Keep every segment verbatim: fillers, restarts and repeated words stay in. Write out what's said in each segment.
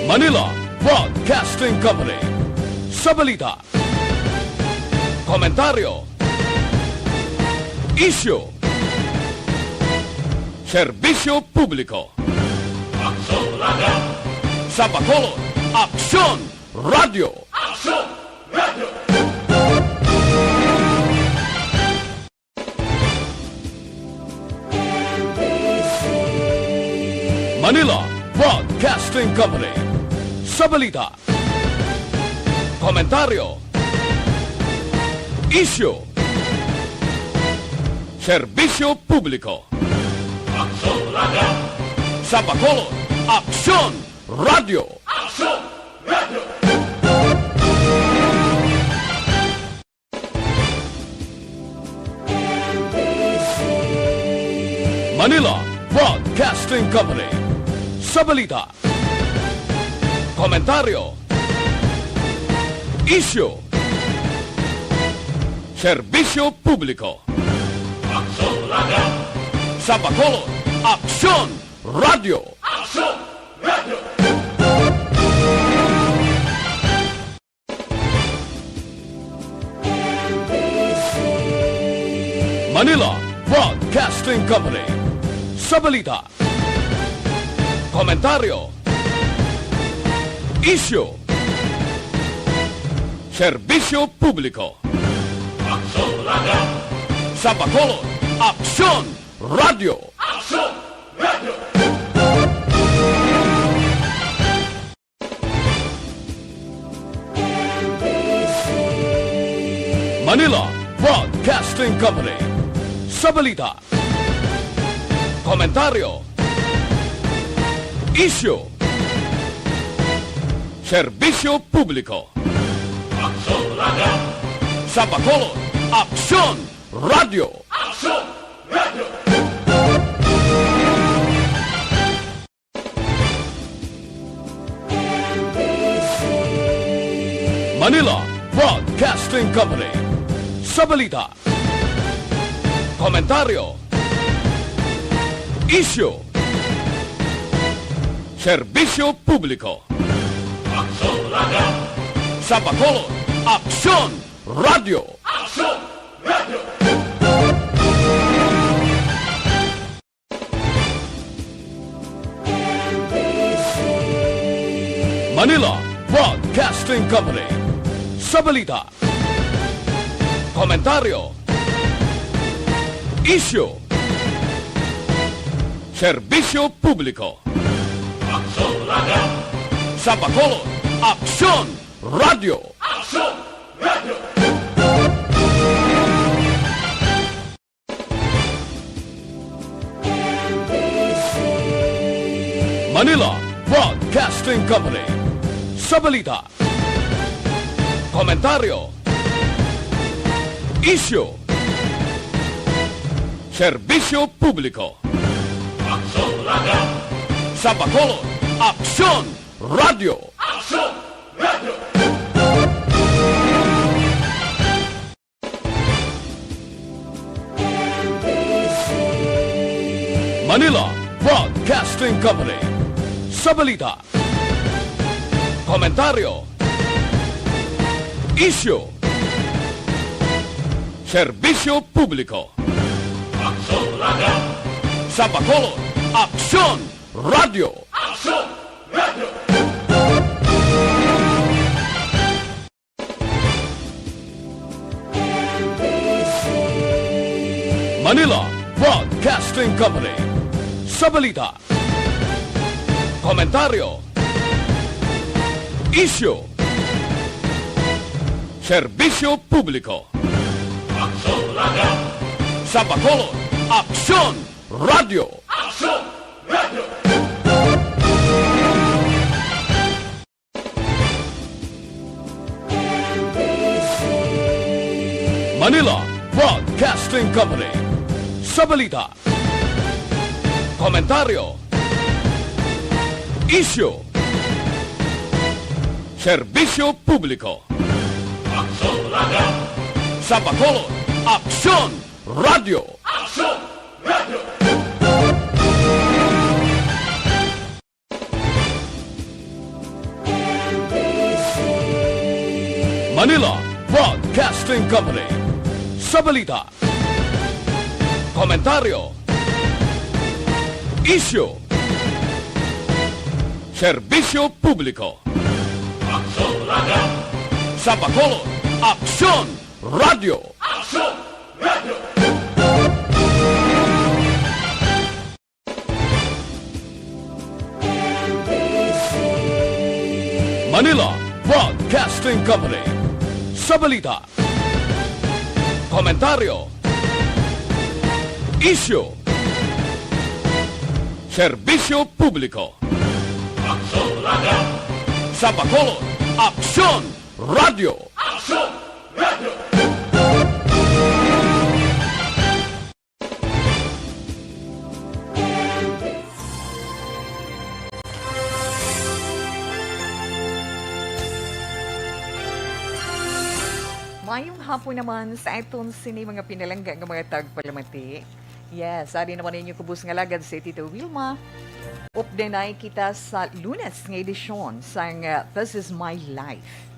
Manila Broadcasting Company. Sa balita, komentaryo, isyu, serbisyo publiko. Aksyon Radio! Sa Bacolod, Aksyon Radio! Aksyon Radio! Manila Broadcasting Company. Sa balita, komentaryo, isyu, serbisyo publiko. Aksyon Radio! Sa Bacolod, Aksyon Radio! Aksyon Radio! Manila Broadcasting Company. Sa balita, komentaryo, isyu, serbisyo publiko. Aksyon Radio! Sa Bacolod, Aksyon Radio! Aksyon Radio! Manila Broadcasting Company. Sa balita, komentaryo, isyu, serbisyo publiko. Aksyon Radio! Sa Bacolod, Aksyon Radio! Aksyon Radio! Manila Broadcasting Company. Sa balita, komentaryo, isyu, serbisyo publiko. Aksyon Radio! Sa Bacolod, Aksyon Radio! Aksyon Radio! Manila Broadcasting Company. Sa balita, komentaryo, isyu, serbisyo publiko. Aksyon Radio! Sa Bacolod, Aksyon Radio! Aksyon Radio! Manila Broadcasting Company. Sa balita, komentaryo, isyu, serbisyo publiko. Aksyon Radio! Sa Bacolod, Aksyon Radio! Aksyon Radio! Manila Broadcasting Company. Sa balita, komentaryo, isyu, serbisyo publiko. Aksyon Radio! Sa Bacolod, Aksyon Radio! Aksyon Radio! Manila Broadcasting Company. Sa balita, komentaryo, isyu, serbisyo publiko. Aksyon Radio! Sa Bacolod, Aksyon Radio! Aksyon Radio! Manila Broadcasting Company. Sa balita, komentaryo, isyu, serbisyo publiko. Aksyon Radio! Sa Bacolod, Aksyon Radio! Aksyon Radio! Manila Broadcasting Company. Sa balita, komentaryo, isyu, serbisyo publiko. Aksyon Radio! Sa Bacolod, Aksyon Radio! Aksyon Radio! Company. Sa balita, komentaryo, isyu, serbisyo publiko. Aksyon Radio! Sa Bacolod, Aksyon Radio! Aksyon Radio! Manila Broadcasting Company. Sa balita, komentaryo, isyu, serbisyo publiko. Aksyon Radio! Sa Bacolod, Aksyon Radio! Aksyon Radio! Mayong hapon naman sa aton sini mga pinalangga nga mga tagpalamati. Yes, ari naman ninyo kubos nga lagad si Tita Wilma. Updanay kita sa Lunes nga edisyon sang, uh, This Is My Life.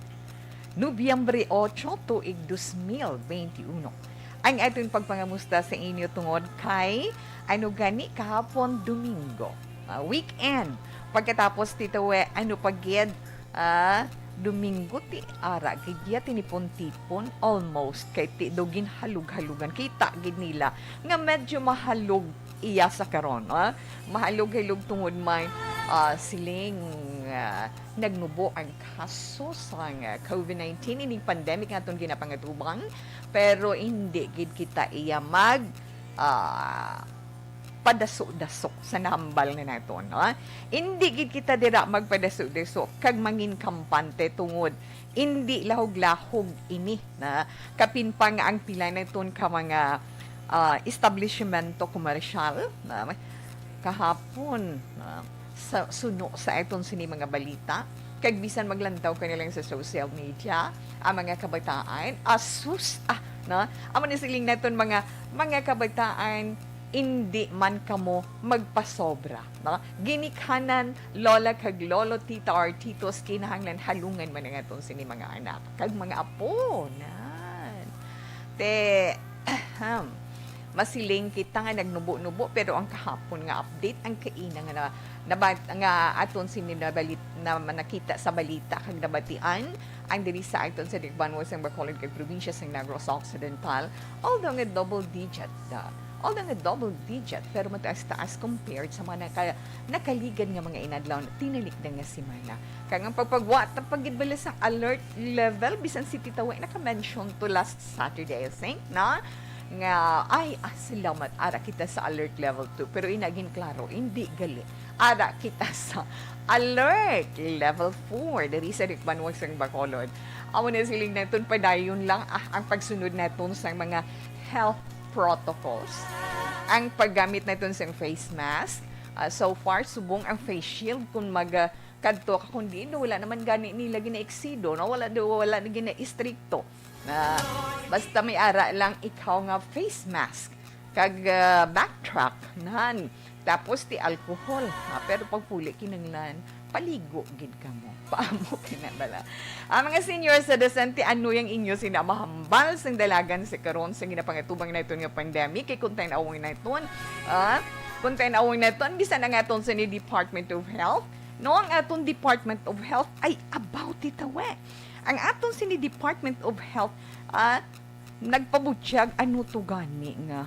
Nobyembre ocho, tuig dos mil benti uno. Ang aton pagpangamusta sa inyo tungod kay, ano gani, kahapon Domingo, ah, weekend. Pagkatapos dito, eh, ano pa gid, ah, Domingo ti ara gid ya, tinipon-tipon, almost kay ti do ginhalog-halugan. Kita gid nila nga medyo mahalog iya sa karon, ah. Mahalog-halog tungod may, ah, siling, ah, nagnubo ang kaso sang, ah, covid nineteen, ining pandemic nga aton ginapangatubang, pero hindi gid kita iya mag, ah, padaso-daso sa nahambal nga naton, no? Hindi gid kita dira magpadaso-daso kag mangin kampante tungod indi lahog-lahog ini na kapin pa nga ang pila naton ka mga, ah, establishmento komersyal na kahapon, ah, sa suno sa aton sini mga balita, kag bisan maglantaw ka na lang sa social media, ang mga kabataan, asus, ah, no? Amo ni siling naton mga, mga kabataan, indi man kamo magpasobra, no? Ginikanan, lola kag lolo, tita or titos, kinahanglan halungan man ang aton sini mga anak kag mga apo, nan. Te, ahem. Masiling kita nga nagnubo-nubo, pero ang kahapon nga update, ang kaina nga na, nabat-, nga aton sini nabalit-, na nakita sa balita kag nabatian, ang diri sa aton sa Dikbanwa sang Bacolod kag probinsya sang Negros Occidental, although nga double digit na, although nga double digit, pero mataas-taas compared sa mga naka-, nakaligad nga mga inadlaw, tinalikdan nga semana. Kag ang pagpagwa ta pa gid bala sang alert level, bisan si Tita Wi naka-mention to last Saturday, I think, na nga, ay, ah, salamat, ara kita sa alert level two. Pero inagin klaro, hindi gali. Ara kita sa alert level four, diri sa Dikbanwa sang Bacolod. Amo na siling naton, padayon lang, ah, ang pagsunod naton sa mga health protocols. Ang paggamit naton sa face mask, ah, so far, subong ang face shield, kung mag, ah, kadto ka, kundi no, wala naman gani nila ginaiksido, no? Wala do, wala na ginaistrikto. Na basta may ara lang ikaw nga face mask kag, ah, backtrack, nan. Tapos ti alcohol, ha? Pero pag puli kinanglan, paligo gid kamo. Paamo ka na bala. Ang mga senior citizen, ti ano yang inyo sina mahambal sang dalagan sa karon sa ginapangatubang naton nga pandemic? Kay kung tan-awon naton, ah, kung tan-awon naton, bisan ang aton sa ni Department of Health, no, ang aton Department of Health ay about it away. Ang aton sini Department of Health, ah, nagpabutyag, ano to gani nga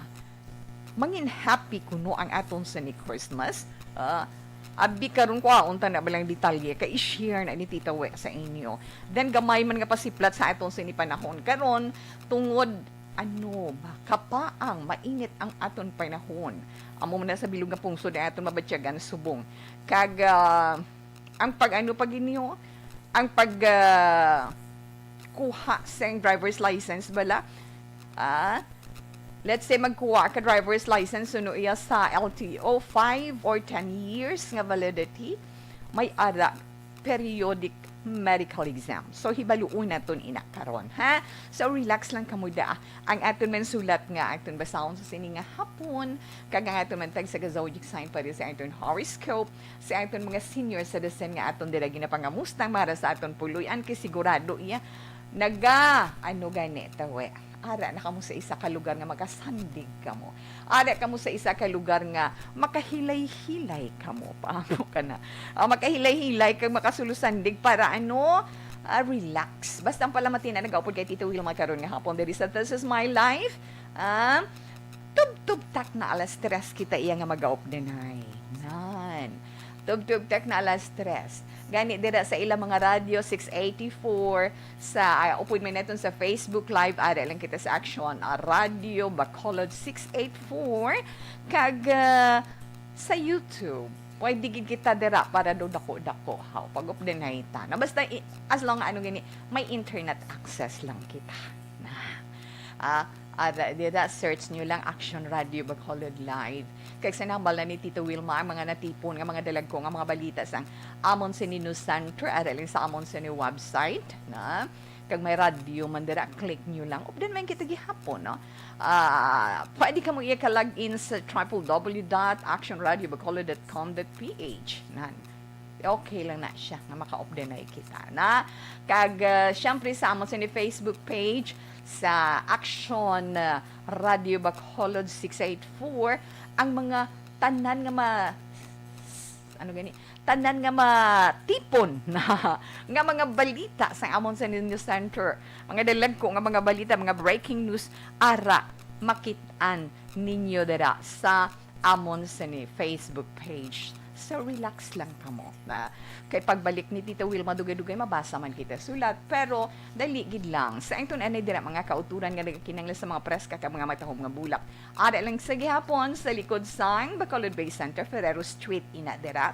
mangin happy kuno ang aton sini Christmas? Ah, abi karon ko unta na balang detalye kay i-share na ni Tita We sa inyo. Then gamay man nga pasiplat sa aton sini panahon karon tungod ano ba, kapaang mainit ang aton panahon. Amo man na sa bilog nga pungsod ang aton mabatyagan subong. Kag, ah, ang pag-ano pa gid niyo, ang pag, ah, kuha sang driver's license bala. Ah, let's say magkuha ka driver's license, suno iya sa L T O, five or ten years nga validity, may ara periodic medical exam. So, hibaluon naton ina karon, ha? So, relax lang kamo da. Ang aton man sulat nga aton basahon sa sini nga hapon, kag ang aton man tag sa zodiac sign para sa aton horoscope, sa aton mga senior citizen nga aton dira ginapangamusta para sa aton puloy-an, kay sigurado iya Naga, ano gani, tawe? Ara na kamo sa isa ka lugar nga makasandig kamo. Ara kamo sa isa ka lugar nga makahilay-hilay kamo. Paano ka na? Ah, makahilay-hilay kag makasulusandig para ano? Ah, relax. Basta ang palamati na nagaupod kay Tito Wilma karon nga hapon. There is a This Is My Life. Ah, tubtub tak na alas tres kita iya nga magaupdanay. Nan. Tubtub tak na alas tres. Gani dira sa ilang mga radyo, six eighty-four, sa, ah, upod man naton sa Facebook Live, ara lang kita sa Action, ah, Radio Bacolod six eight four, kag, ah, sa YouTube. Pwede gid kita dira para do dako-dako. Haw, pag-updanay ta. Na basta, i-, as long, ano gani, may internet access lang kita. Na. Ah, ah, da-, dira, search nyo lang Action Radio Bacolod Live. Kag sa nambal na ni Tito Wilma ang mga natipon nga mga dalagko nga mga balita sang amon sini news center, ara lang sa amon sini website, na. Kag may radyo man dira, click nyo lang. Updan man kita gihapon, no? Ah, pwede kamo iya ka-log in sa triple W dot action radio bacolod dot com dot P H. Nan. Okay lang na siya nga maka-updanay kita, na. Kag, ah, syempre sa amon sini Facebook page sa Action, ah, Radio Bacolod six eight four, ang mga tanan nga ma-, ano gani, tanan nga matipon na nga mga balita sa amon sini news center, mga dalagko nga mga balita, mga breaking news, ara, makit-an ninyo dira sa amon sini Facebook page. So, relax lang kamo. Na, kay pagbalik ni Tita Wilma, dugay-dugay mabasa man kita sulat, pero dali gid lang. Sa inton anay dira, mga kauturan nga nagakinanglan sa mga preska kag mga matahom nga bulak, ara lang sa gihapon sa likod sang Bacolod Bay Center, Ferrero Street, ina dira.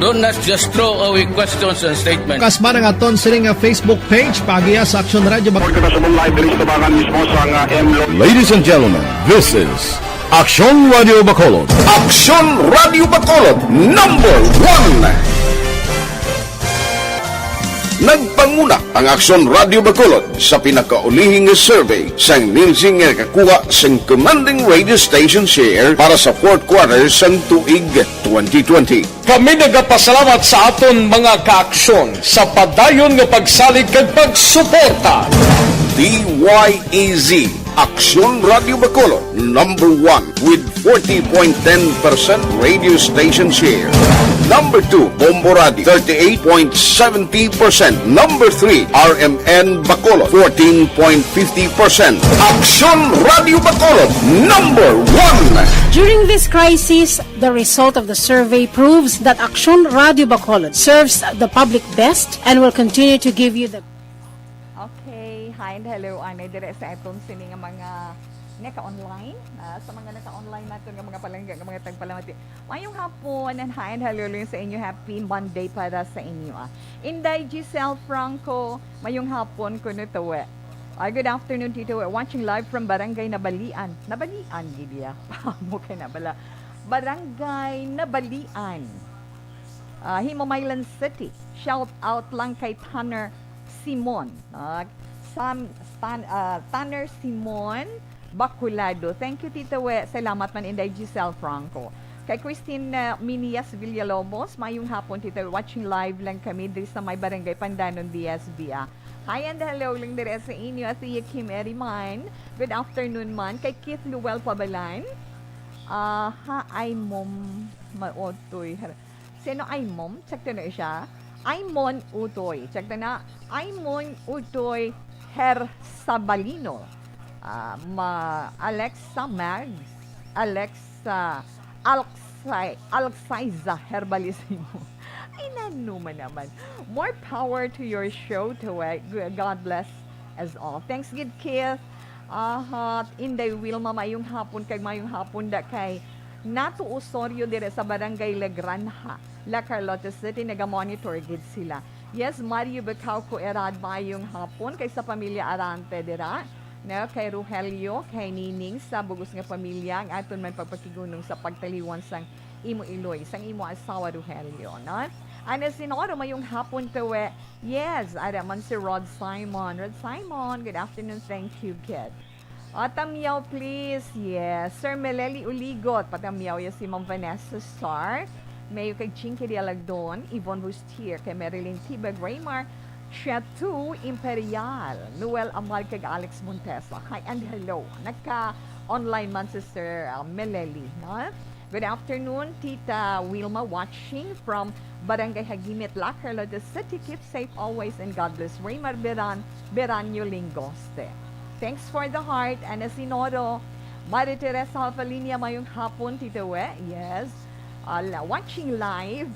Don't, let's just throw away questions and statements. Kasmaran aton sini nga Facebook page, paagiha sa Action Radio Bag- Report kita sa live diri sa tabangan mismo sa nga M Lo- Ladies and gentlemen, this is Aksyon Radio Bacolod. Aksyon Radio Bacolod, number one. Nagpanguna ang Aksyon Radio Bacolod sa pinakaulihi nga survey sang Nielsen nga nakakuha sang commanding radio station share para sa fourth quarter sang tuig twenty twenty. Kami nagapasalamat sa aton mga kaaksyon sa padayon nga pagsalig kag pagsuporta. D Y E Z, Aksyon Radio Bacolod, number one with forty point ten percent radio station share. Number two, Bombo Radio, thirty-eight point seventy percent. Number three, R M N Bacolod, fourteen point fifty percent. Aksyon Radio Bacolod, number one. During this crisis, the result of the survey proves that Aksyon Radio Bacolod serves the public best and will continue to give you the Okay, hi and hello, anay dire sa aton sini nga mga naka-online. Ah, sa mga naka-online naton nga mga palangga, nga mga tagpalamati, mayong hapon and hi and hello lang sa inyo. Happy Monday para sa inyo, ah. Inday Giselle Franco, mayong hapon kuno, Tawe. Ah, good afternoon, Tito. Watching live from Barangay Nabalian. Nabalian, gid iya. Pamo kay Nabala. Barangay Nabalian. Ah, Himamaylan City. Shout out lang kay Tanner Simon. Ah, Sam, Stan, ah, Tanner Simon Bacolado. Thank you, Tita We. Salamat man, Inday Giselle Franco. Kay Christine, ah, Minias Villalobos, mayong hapon, Tita We. Watching live lang kami diri sa may Barangay Pandanon, B S B, ah. Hi and hello lang diri sa inyo, Ate Kim Eriman. Good afternoon man. Kay Keith Luel Pabalan. Ah, ha, ay, mom, maotoy. Sino ay mom? Check to na siya. Aimon Utoy. Check to na. Aimon Utoy Her Sabalino. Ah, ma Alexa Mag. Alexa Alexi, Alxiza Herbalissimo. Ay, nano man naman. More power to your show, to, eh. G-, God bless us all. Thanks, gid, Keith. Aha, Inday Wilma, mayong hapon kag mayong hapon da kay Nato Osorio dire sa Barangay La Granja, La Carlota City, naga-monitor gid sila. Yes, Mario Bacauco Erad, mayong hapon kay sa pamilya Arante dira, no, kay Rogelio, kay Nining sa bugos nga pamilya, ang aton man pagpakigunong sa pagtaliwan sang imo iloy, sang imo asawa Rogelio, no? Ana Sinoro, mayong hapon, Tawe. Yes, ara man si Rod Simon. Rod Simon, good afternoon. Thank you, kid. Ah, tamyaw, please. Yes. Sir Meleli Uligot, patamyaw ya si Ma'am Vanessa Star. Mayo kay Chinky Dialagdon, Yvonne Bustier, kay Marilyn Tibag Raymar, Chetu Imperial, Noel Amal, kag Alex Montesa. Hi and hello. Nagka-online man si Sir, ah, Meleli, no? Good afternoon, Tita Wilma, watching from Barangay Hagimit, La Carlota City. Keep safe always and God bless. Raymar Beran, Beranyo Lingoste. Thanks for the heart, Ana Sinoro. Maria Teresa Alfalinia, mayong hapon, Tita We. Yes. Uh, la- watching live.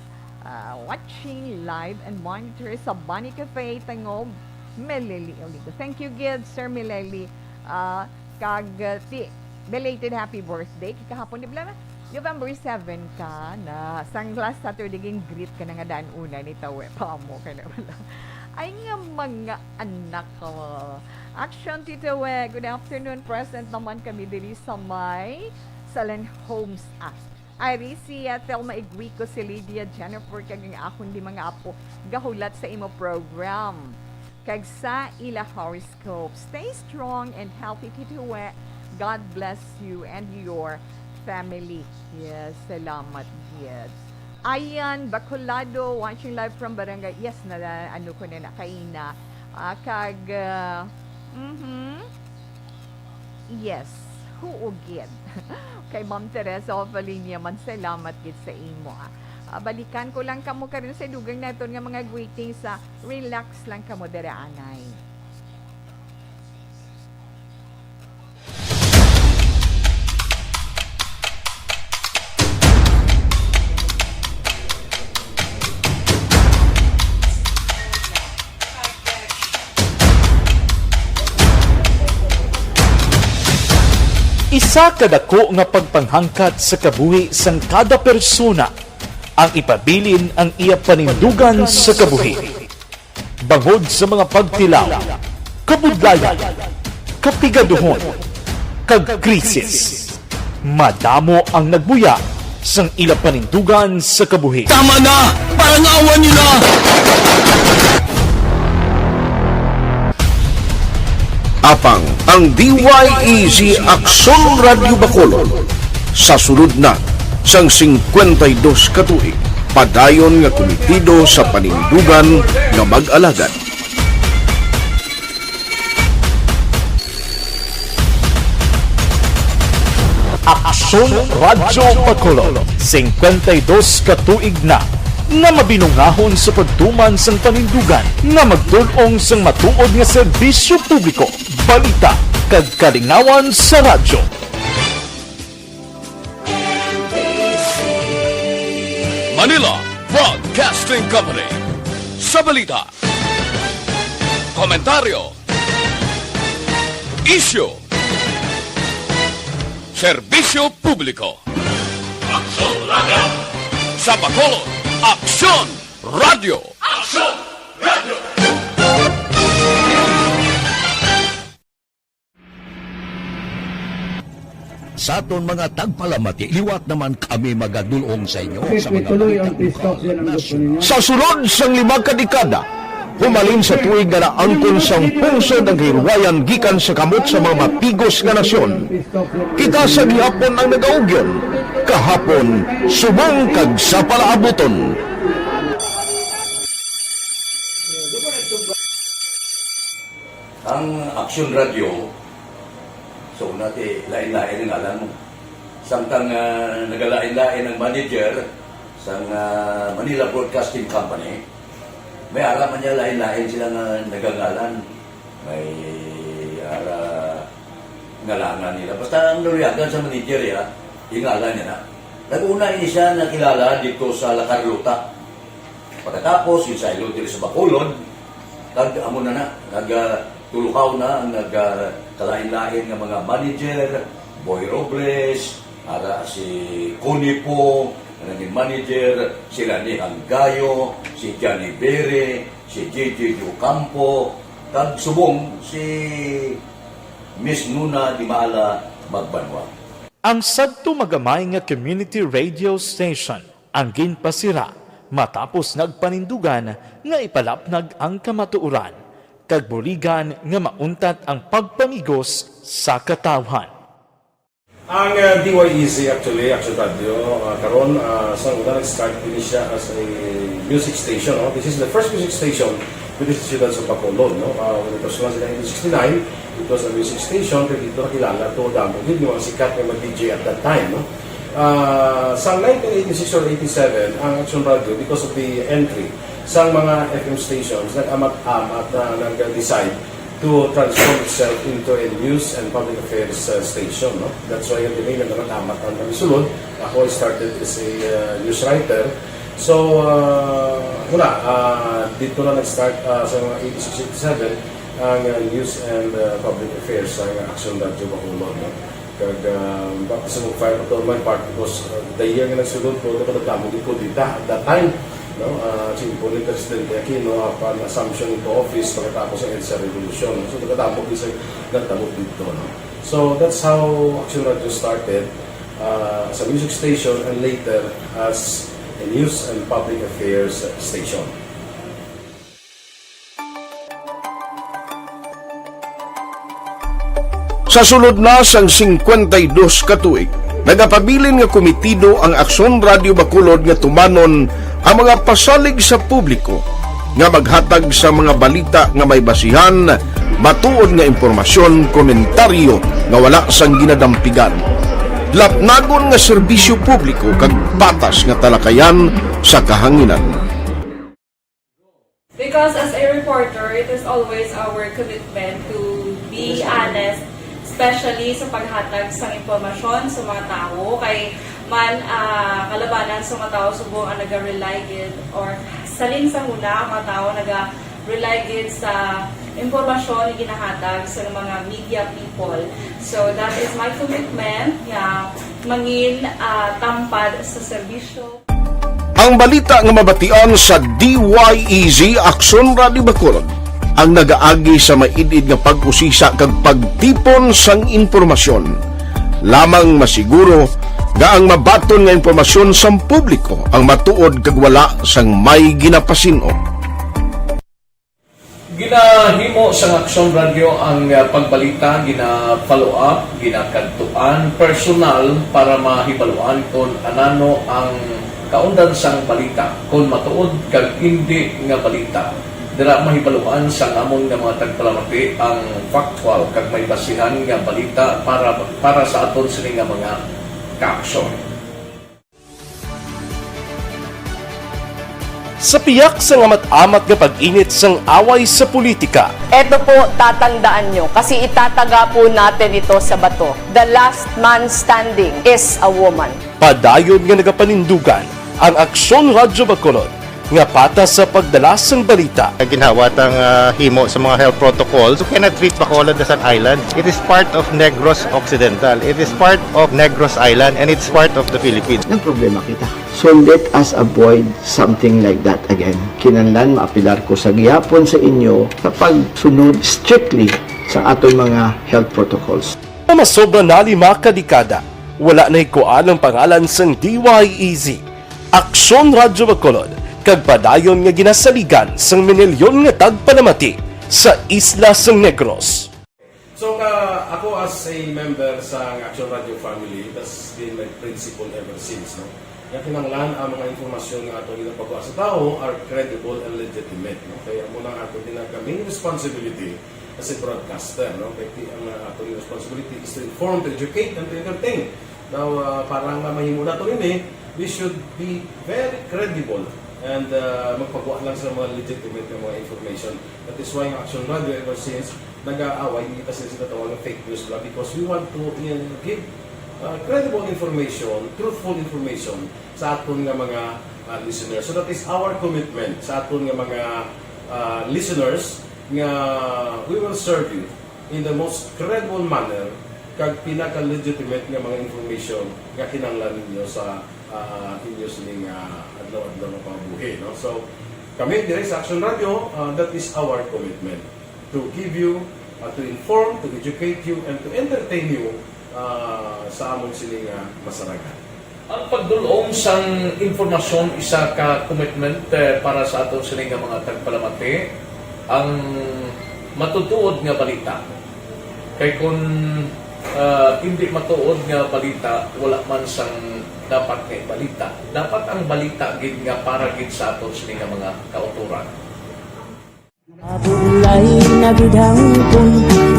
Uh, watching live and monitor sa Bunny Cafe, Tangub, Meleli Oligo. Thank you, gid, Sir Meleli. Uh, kag, uh, ti, belated happy birthday. Kay kahapon, di ba, November seven ka na. Sang last Saturday, ging-greet ka na nga daan una ni Tawe. Pamo ka na wala. Ay nga mga anak ko. Action, Tita We. Good afternoon. Present naman kami diri sa may Salen Homes, ah. Irisia, Thelma Iguico, si Lydia Jennifer, kag ang akon lima nga apo gahulat sa imo program kag sa ila horoscope. Stay strong and healthy, Tito We. God bless you and your family. Yes, salamat, yes. Ayan, Bacolado, watching live from Barangay. Yes, na, ano ko na, na kaina. Ah, kag, ah, mhm. Yes, huo gid. Kay Ma'am Teresa Ofalinia man, salamat gid sa imo, ah. Ah, balikan ko lang kamo karon sa dugang naton nga mga greetings, ah, relax lang kamo dira, anay. Isa ka dako nga pagpanghangkat sa kabuhi sang kada persona ang ipabilin ang iya panindugan sa kabuhi. Bangod sa mga pagtilaw, kabudlayan, kapigaduhon, kag krisis. Madamo ang nagbuya sang ila panindugan sa kabuhi. Tama na! Parang awa niyo na! Apang ang D Y E Z Aksyon Radyo Bacolod, sa sulod na sang singkwenta y dos ka tuig, padayon nga kumitido sa panindugan nga mag-alagad. Aksyon Radyo Bacolod, singkwenta y dos ka tuig na nga mabinungahon sa pagtuman sang panindugan nga magtul-ong sang matuod nga serbisyo publiko, balita, kag kalingawan sa radyo. Manila Broadcasting Company. Sa balita, komentaryo, isyu, serbisyo publiko. Aksyon Radyo! Sa Bacolod, Aksyon Radyo! Aksyon Radyo! Sa aton mga tagpalamati, liwat naman kami magadulong sa inyo sa mga balita lokal, nasyonal. Sa sulod sang lima ka dekada, humalin sa tuig nga naangkon sang pungsod ang kahilwayan gikan sa kamot sa mga mapigos nga nasyon, kita sa gihapon ang nagaugyon, kahapon, subong kag sa palaabuton. Ang Aksyon Radyo, so, una ti, lain-lain ang ngalan mo. Samtang, ah, nagalain-lain ang manager sang, ah, Manila Broadcasting Company, may ara man niya lain-lain sila nga nagangalan. May ara ngalangan nila. Basta ang naluyagan sa manager, ya, ingalan niya na. Nag-una ini siya nakilala dito sa La Carlota. Pagkatapos, ginsaylo diri sa Bacolod, kag amo na na, nagtulukaw na ang nagkalain-lain nga mga manager, Boy Robles, ara si Connie Po, nga naging manager, si Rani Hanggayo, si Johnny Bere, si J J Ocampo, kag subong si Miss Nuna Dimala Magbanwa. Ang sadto magamay nga community radio station ang ginpasira matapos nagpanindugan nga ipalapnag ang kamatuoran kag buligan nga mauntat ang pagpamigos sa katawhan. Ang, ah, D Y E Z actually, Action Radio, ah, karon, ah, sa una nag-start ini siya as a music station, no? This is the first music station within the siyudad sa Bacolod, no? Ah, when it was launched in nineteen sixty-nine, it was a music station, kay dito nakilala to, damo gid yung mga sikat nga mga D J at that time, no? Ah, sa nineteen eighty-six or eighty-seven, ang Action Radio, because of the entry sa mga F M stations, nag-amat-amat na nag-decide to transform itself into a news and public affairs, uh, station, no? That's why ang name na nag-amat ang nagsulod. Ako, I started as a, uh, news writer. So, uh, wala, uh, dito na nag-start, uh, sa mga eighty-six, eighty-seven, ang, uh, news and, uh, public affairs sa Action Radio Bacolod, no? Kag, ah, baptism of fire pa to on my part because, ah, the year nga nagsulod ko, dapat nagdamo gid ko dita at that time, no? Ah, si Impo ni Presidente Aquino, ah, pan assumption into office pagkatapos sa EDSA Revolution. So, nagdamo gid sa nagdamo dito, no? So, that's how Action Radio started, ah, as a music station and later as a news and public affairs station. Sa sulod na sang singkwenta y dos ka tuig, nagapabilin nga kumitido ang Aksyon Radio Bacolod nga tumanon ang mga pasalig sa publiko nga maghatag sa mga balita nga may basihan, matuod nga impormasyon, komentaryo nga wala sang ginadampigan, lapnagon nga serbisyo publiko kag patas nga talakayan sa kahanginan. Because as a reporter, it is always our commitment to be honest, especially sa paghatag sang impormasyon sa mga tawo. Kay man, ah, kalabanan sa mga tawo subong ang naga-rely gid, or salin sa huna ang mga tawo naga-rely gid sa impormasyon nga ginahatag sa mga media people. So that is my commitment nga mangin, ah, tampad sa serbisyo. Ang balita nga mabatian sa D Y E Z Aksyon Radio Bacolod ang nagaagi sa maid-id nga pag-usisa kag pagtipon sang impormasyon. lamang masiguro nga ang mabaton nga impormasyon sang publiko ang matuod kag wala sang may ginapasin-o. Ginahimo sang Aksyon Radyo ang, ah, pagbalita, gina-follow up, ginakadtuan personal para mahibaluan kon anano ang kaundan sang balita, kon matuod kag indi nga balita. Dira mahibaluan sang amon nga mga tagpalamati ang factual kag may basihan nga balita para, para sa aton sini nga mga kaaksyon. Sa piyak sang amat-amat nga pag-init sang away sa politika, Eto po, tatandaan nyo, kasi itataga po natin ito sa bato. The last man standing is a woman. Padayon nga nagapanindugan ang Aksyon Radyo Bacolod nga patas sa pagdala sang balita. Ginhawa tang ah, himo sa mga health protocols. You cannot treat Bacolod as an island. It is part of Negros Occidental. It is part of Negros Island and it's part of the Philippines. Nagproblema kita. So let us avoid something like that again. Kinahanglan maapilar ko sa gihapon sa inyo sa pagsunod strictly sa aton mga health protocols. Nga masobra na lima ka dekada, wala nahikuan ang pangalan sang D Y E Z, Aksyon Radyo Bacolod, kag padayon nga ginasaligan sang minilyon nga tagpalamati sa isla sang Negros. So ka, ako as a member sa Action Radio family, that's been my principle ever since, no? Nga kinahanglan ang mga impormasyon nga ato ginapagawa sa tawo are credible and legitimate, no? Kaya mo lang ato din ang main responsibility as a broadcaster, no? Kaya ti- ang uh, ato responsibility is to inform, to educate, and to entertain. Now, uh, para nga mahimo nato ini, we should be very credible and uh, magpagawa lang sa mga legitimate nga mga information. That is why ang Action Radio ever since nag-aaway kita sa ginatawag nga fake news bla because we want to uh, give uh, credible information, truthful information sa aton nga mga uh, listeners. So that is our commitment sa aton nga mga uh, listeners nga we will serve you in the most credible manner kag pinaka-legitimate nga mga information nga kinahanglan ninyo sa uh, inyo sining uh, adlaw-adlaw nga pangabuhi, no? So, kami diri sa Action Radio, uh, that is our commitment to give you, uh, to inform, to educate you, and to entertain you uh, sa amon sining uh, masaragan. Ang pagdul-ong sang impormasyon isa ka commitment eh, para sa aton sini nga mga tagpalamati. Ang matutuod nga balita. Kay kun ah, indi matuod nga balita, wala man sang dapat nga ibalita. Dapat ang balita gid nga para gid sa aton sini nga mga kautoran. Mabulay na gid hangtod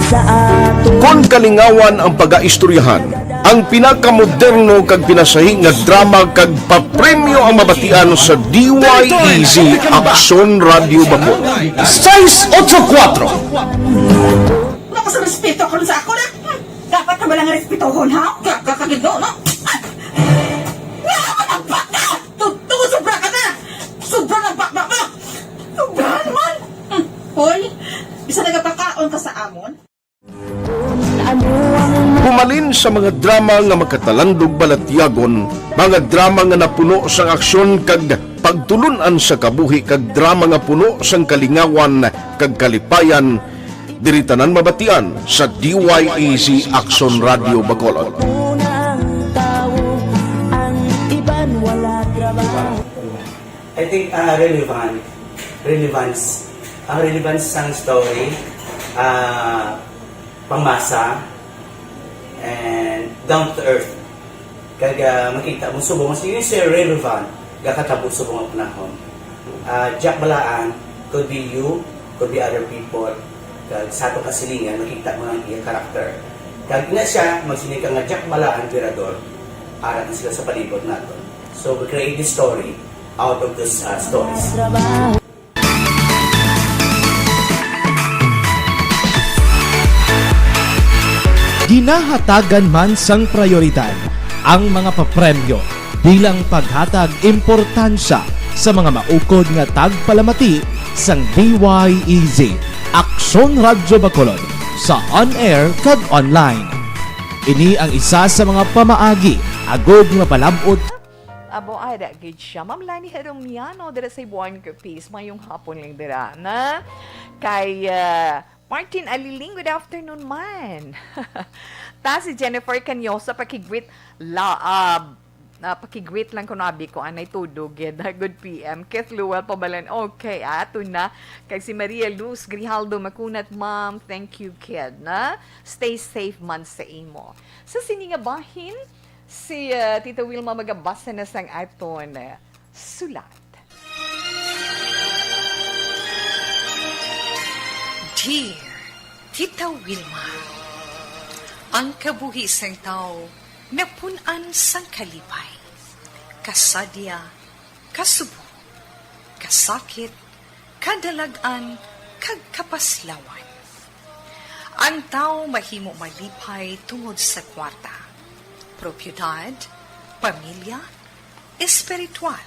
sa ato. Kon kalingawan ang pagaistoryahan, ang pinakamoderno kag pinasahi nga drama kag papremyo ang mabatian sa D Y E Z Aksyon Radyo Bacolod. Sais otso kuwatro. Wala ko sa respeto karon sa ako na. Hmm, dapat na ba lang respetohon, ha? Gagakagid, no? Nga naman ang bata! Tungtong sobra ka na! Sobra na baba mo! Sobra naman! Hmm, hoy, bisa nagapakaon ka sa amon? Humalin sa mga drama nga makatalandog balatyagon, mga drama nga napuno sang aksyon kag pagtulun-an sa kabuhi kag drama nga puno sang kalingawan kag kalipayan, diri tanan mabatian sa D Y E Z Aksyon Radyo Bacolod. I think uh, relevant, relevance, ang relevance sang story, uh, pangmasa, and down to earth. Kag uh, makita mo subong mas yun siya relevant, gakatabo subong ang panahon. Uh, Jack Balaan could be you, could be other people. Kag sa atong kasilingan, makita mo ang iya karakter. Kag ina siya, magsiling ka nga Jack Balaan, Virador, ara na sila sa palibot naton. So we create this story out of those uh, stories. Ginahatagan man sang prayoridad ang mga papremyo bilang paghatag importansya sa mga maukod nga tagpalamati sang D Y E Z Aksyon Radyo Bacolod sa on-air kag online. Ini ang isa sa mga pamaagi agud nga palab-ot Amo ada gid siya, Ma'am Lani Heromiano, dira sa Buan Group Peace. Mayong hapon lang dira na kay ah, Martin Aliling, good afternoon man. Ta si Jennifer Canyosa, pakigwit la, ah, ah, pakigwit lang kuno, abi ko, anay tudo gid. Good P M. Keith Luwal Pabalan, okay, ato na. Kag si Maria Luz Grijaldo Makunat, ma'am, thank you, kid, na. Stay safe man sa imo. Sa sini nga bahin, si, ah, Tita Wilma magabasa na sang aton, ah, sulat. Dear Tita Wilma, ang kabuhi sang tawo napun-an sang kalipay, kasadya, kasubo, kasakit, kadalag-an, kag kapaslawan. Ang tawo mahimo malipay tungod sa kwarta, propiedad, pamilya, espiritual.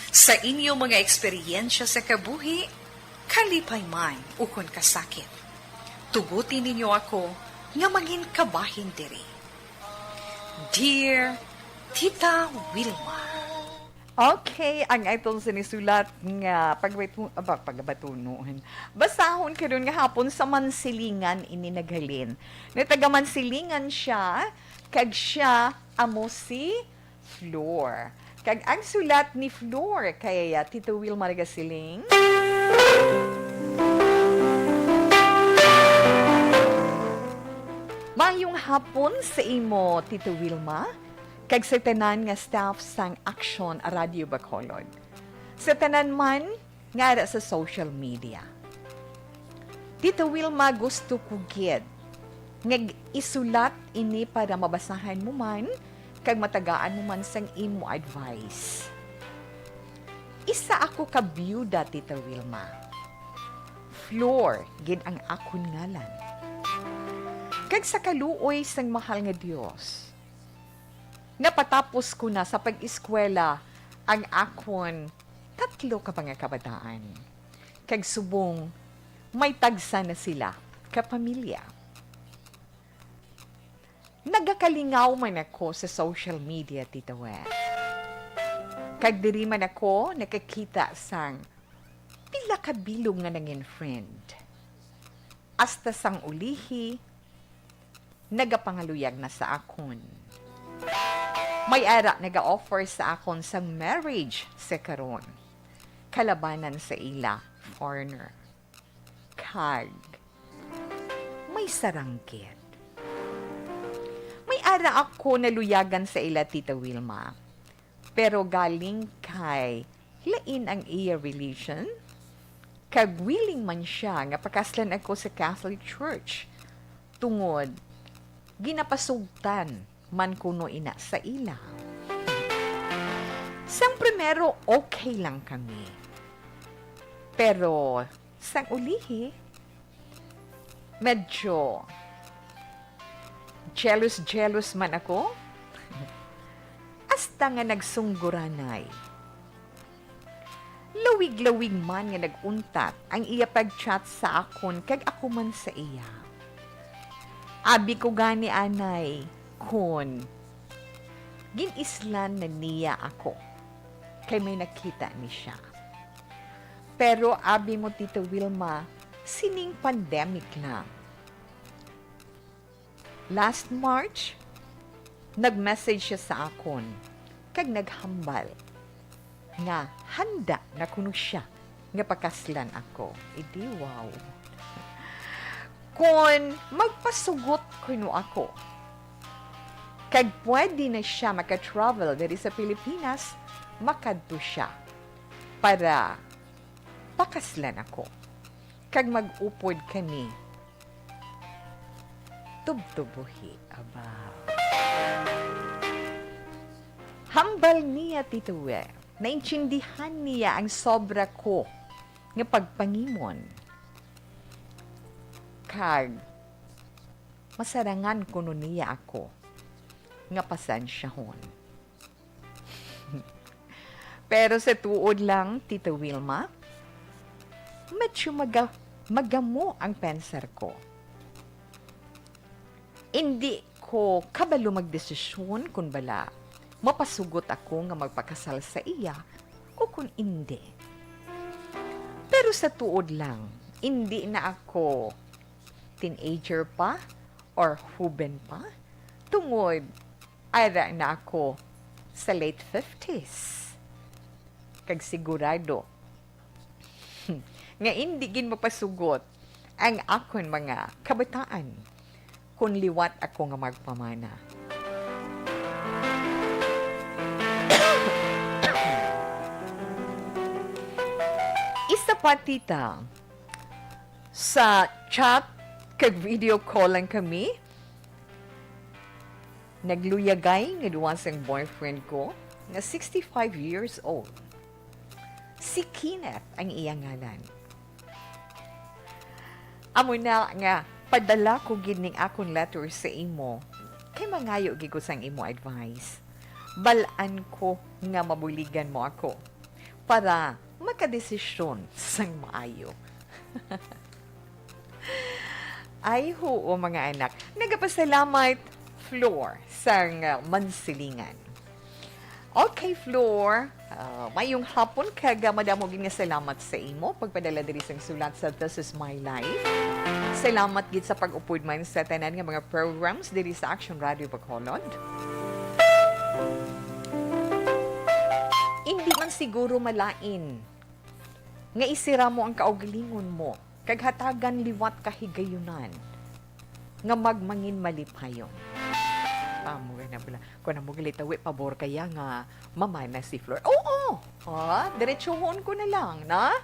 Sa inyo mga eksperyensya sa kabuhi, kalipay man ukon kasakit, tuguti ninyo ako nga mangin kabahin diri. Dear Tita Wilma. Okay, ang aton sinisulat nga pagbato-, aba, pagabatunon. Basahon karon nga hapon sa Mansilingan ini naghalin. Nga taga Mansilingan siya, kag siya amo si Flor. Kag ang sulat ni Flor kay, ah, Tito Wilma nagasiling. Maayong hapon sa imo, Tito Wilma, kag sa tanan nga staff sang Aksyon Radio Bacolod. Sa tanan man nga ara sa social media. Tito Wilma, gusto ko gid nga isulat ini para mabasahan mo man kag matagaan mo man sang imo advice. Isa ako ka biyuda, Tita Wilma. Flor gid ang akon ngalan. Kag sa kaluoy sang mahal nga Dios, napatapos ko na sa pag-eskwela ang akon tatlo ka mga kabataan. Kag subong may tagsa na sila ka pamilya. Nagakalingaw man ako sa social media, Tita Wet. Kag diri man ako nakakita sang pila ka bilog nga nangin friend. Hasta sang ulihi, nagapangaluyag na sa akon. May ara naga-offer sa akon sang marriage sa karon. Kalabanan sa ila, foreigner. Kag may sarang gid. May ara ako naluyagan sa ila, Tita Wilma. Pero galing kay lain ang iya religion, kag willing man siya nga pakaslan ako sa Catholic Church, tungod ginapasugtan man kuno ina sa ila. Sang primero, okay lang kami. Pero sang ulihi, medyo jealous-jealous man ako. Hasta nga nagsungguranay. Lawig-lawig man nga nag-untat ang iya pag-chat sa akon kag ako man sa iya. Abi ko gani anay kon gin-islan na niya ako, kay may nakita ni siya. Pero abi mo, Tita Wilma, sining pandemic lang. Last March, nag-message siya sa akon kag naghambal nga handa na kuno siya nga pakaslan ako. Idi wow. Kon magpasugot kuno ako, kag pwede na siya maka-travel diri sa Pilipinas, makadto siya para pakaslan ako. Kag mag-upod kami tubtob buhi. Aba. Hambal niya, Tito Wer, naintindihan niya ang sobra ko nga pagpangimon. Kag masarangan kuno niya ako nga pasensyahon. Pero sa tuod lang, Tita Wilma, medyo maga-, magamo ang pensar ko. Indi ko kabalo magdesisyon kon bala mapasugot ako nga magpakasal sa iya o kon indi. Pero sa tuod lang, Indi na ako teenager pa or huben pa, tungod ara na ako sa late fifties. Kag sigurado nga indi gid mapasugot ang akon mga kabataan kon liwat ako nga magpamana. Isa pa, tita, sa chat kag video call lang kami. Nagluyagay nga duwa sang boyfriend ko nga sixty-five years old. Si Kenneth ang iya ngalan. Amo na nga, padala ko gid ning akon letter sa imo, kay mangayo gid ko sang imo advice. Bal-an ko nga mabuligan mo ako para makadesisyon sang maayo. Ay, huo, mga anak. Nagapasalamat, Flor, sang, uh, Mansilingan. Okay, Flor. Uh, mayong hapon, kag, uh, madamo gid nga salamat sa imo pagpadala diri sang sulat sa This Is My Life. Salamat gid sa pag-upod man sa tanan nga mga programs diri sa Action Radio Bacolod. Indi man siguro malain nga isira mo ang kaugalingon mo kag hatagan liwat ka higayunan nga magmangin malipayon. Amo na bala. Kung amo gali tawi, pabor kaya nga mamana si Flor? Oo! Ha? Diretsuhon ko na lang, na?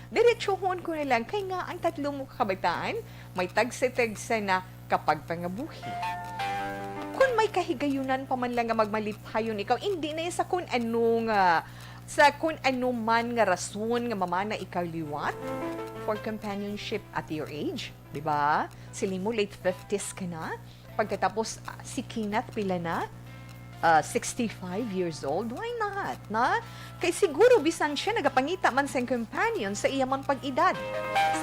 Diretsuhon ko na lang. Kay nga, ang tatlo mo kabataan, may tagsa-tagsa na kapagpangabuhi. Kung may kahigayunan pa man lang nga magmalipayon ikaw, hindi na sa kung ano nga, sa kung ano man nga rason nga mamana ikaw liwat for companionship at your age, di ba? Sila mo, late fifties ka na. Pagkatapos, ah, si Kenneth, pila na? Ah, sixty-five years old. Why not, na? Kay siguro, bisan siya nagapangita man sang companion sa iya man pag-edad,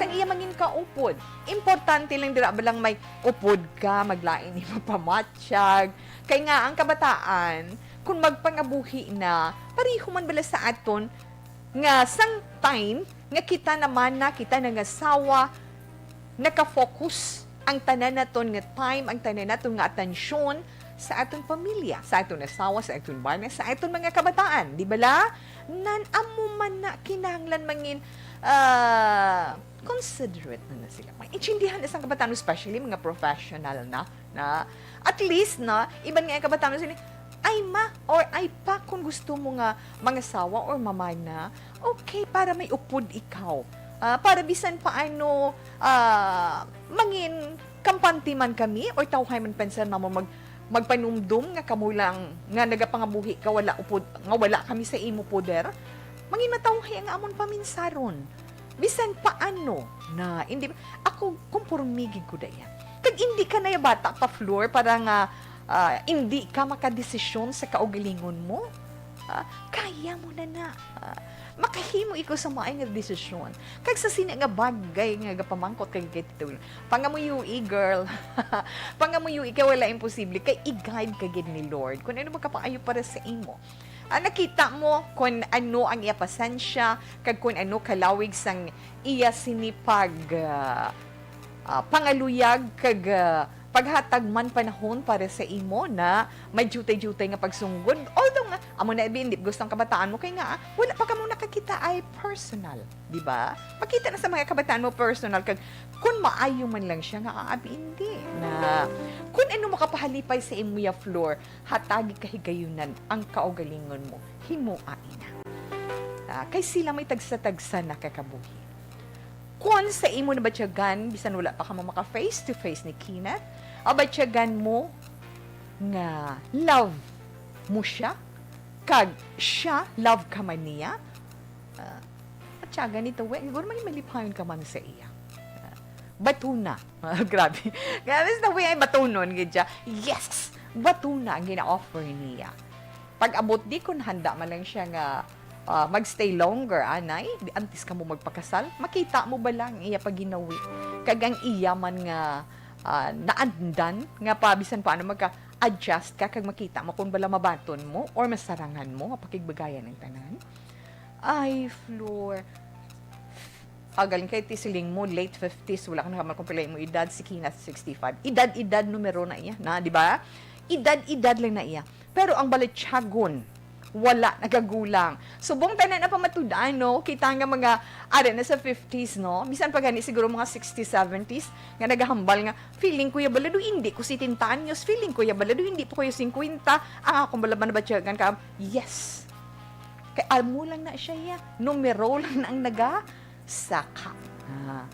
sang iya mangin kaupod. Importante lang dira ba lang may upod ka, maglain ni mapamatsyag. Kay nga, ang kabataan, kung magpangabuhi na, pareho man bala sa aton, nga sang time nga kita naman na, kita nangasawa, naka-focus ang tanan naton nga time, ang tanan naton nga atensyon sa aton pamilya, sa aton asawa, sa aton bana, sa aton mga kabataan. Di bala? Nan, amo man na kinahanglan mangin, ah, considerate na, na sila. Maintindihan na sang kabataan, especially mga professional na, na at least na, iban nga ang kabataan sila, "Ay ma, or ay pa, kung gusto mo nga mangasawa or mamana, okay, para may upod ikaw. Ah, para bisan paano, ah, mangin kampante man kami or tawhay man pensar namon mag-, magpanumdom nga kamo lang nga nagapangabuhi ka, wala upod, nga wala kami sa imo poder, mangin matawhay ang amon paminsaron." Bisan paano na, hindi, ako, komporme gid ko dayan. Kag hindi ka na ya bata pa, Flor, para nga, ah, hindi ka makadesisyon sa kaugalingon mo. Ah, kaya mo na na. Ah, makahimo ikaw sa maayo nga desisyon. Kag sa sini nga bagay nga gapamangkot kag kay Tito, pangamuyoi, girl. Pangamuyoi kay wala imposible. Kay i-guide ka gid ni Lord kung ano makapaayo para sa imo. Ah, nakita mo kon ano ang iya pasensya, kag kon ano kalawig sang iya sini pag, ah, ah, pangaluyag, kag, ah, paghatag man panahon para sa imo na may diutay-diutay nga pagsunggod. Although nga, amo na, abi, hindi gusto ang kabataan mo, kay nga, ah, wala pa kamo nakakita ay personal, di ba? Makita na sa mga kabataan mo personal, kag kung maayo man lang siya nga, ah, abi, hindi na. Kung ano makapahalipay sa imo ya, Flor, hatagi kahigayunan ang kaugalingon mo, himoa ina. Ah, kay sila may tagsa-tagsa na kakabuhi. Kon sa imo nabatyagan, bisan wala pa kamo maka face to face ni Kenneth, abatyagan mo nga love mo siya, kag siya love ka man niya, ah, batyagan ni tawi, siguro may malipayon ka man sa iya. Ah, batuna. Grabe. Grabe sa tawi ay batunon gid siya. Yes! Batuna ang gina-offer niya. Pag-abot di, kung handa man lang siya nga, ah, magstay longer, anay, di, antes kamo magpakasal, makita mo ba lang iya paginawi? Kag ang iya man nga, ah, naandan nga pa, bisan paano magka-adjust ka, kag makita mo kung bala mabaton mo or masarangan mo nga pakigbagayan ang tanan? Ay, Flor, Agal kay ti siling mo, late fifties, wala ka nakamal kung pila mo edad, si Kina sixty-five. Edad-edad numero na iya, na, di ba? Edad-edad lang na iya. Pero ang Balichagon, wala nagagulang. Subong tanan na pamatudan, no? Kita nga mga, ara na sa fifties, no? Bisan pa gani siguro mga sixties, seventies, nga nagahambal nga, "Feeling ko ya balado, hindi ko setenta anyos. Feeling ko ya balado, hindi pa ko ya singkwenta. Ang akong balaban na batyagan ka." Yes. Kay amo lang na siya, ya. Numero lang na ang nagasaka. Ah.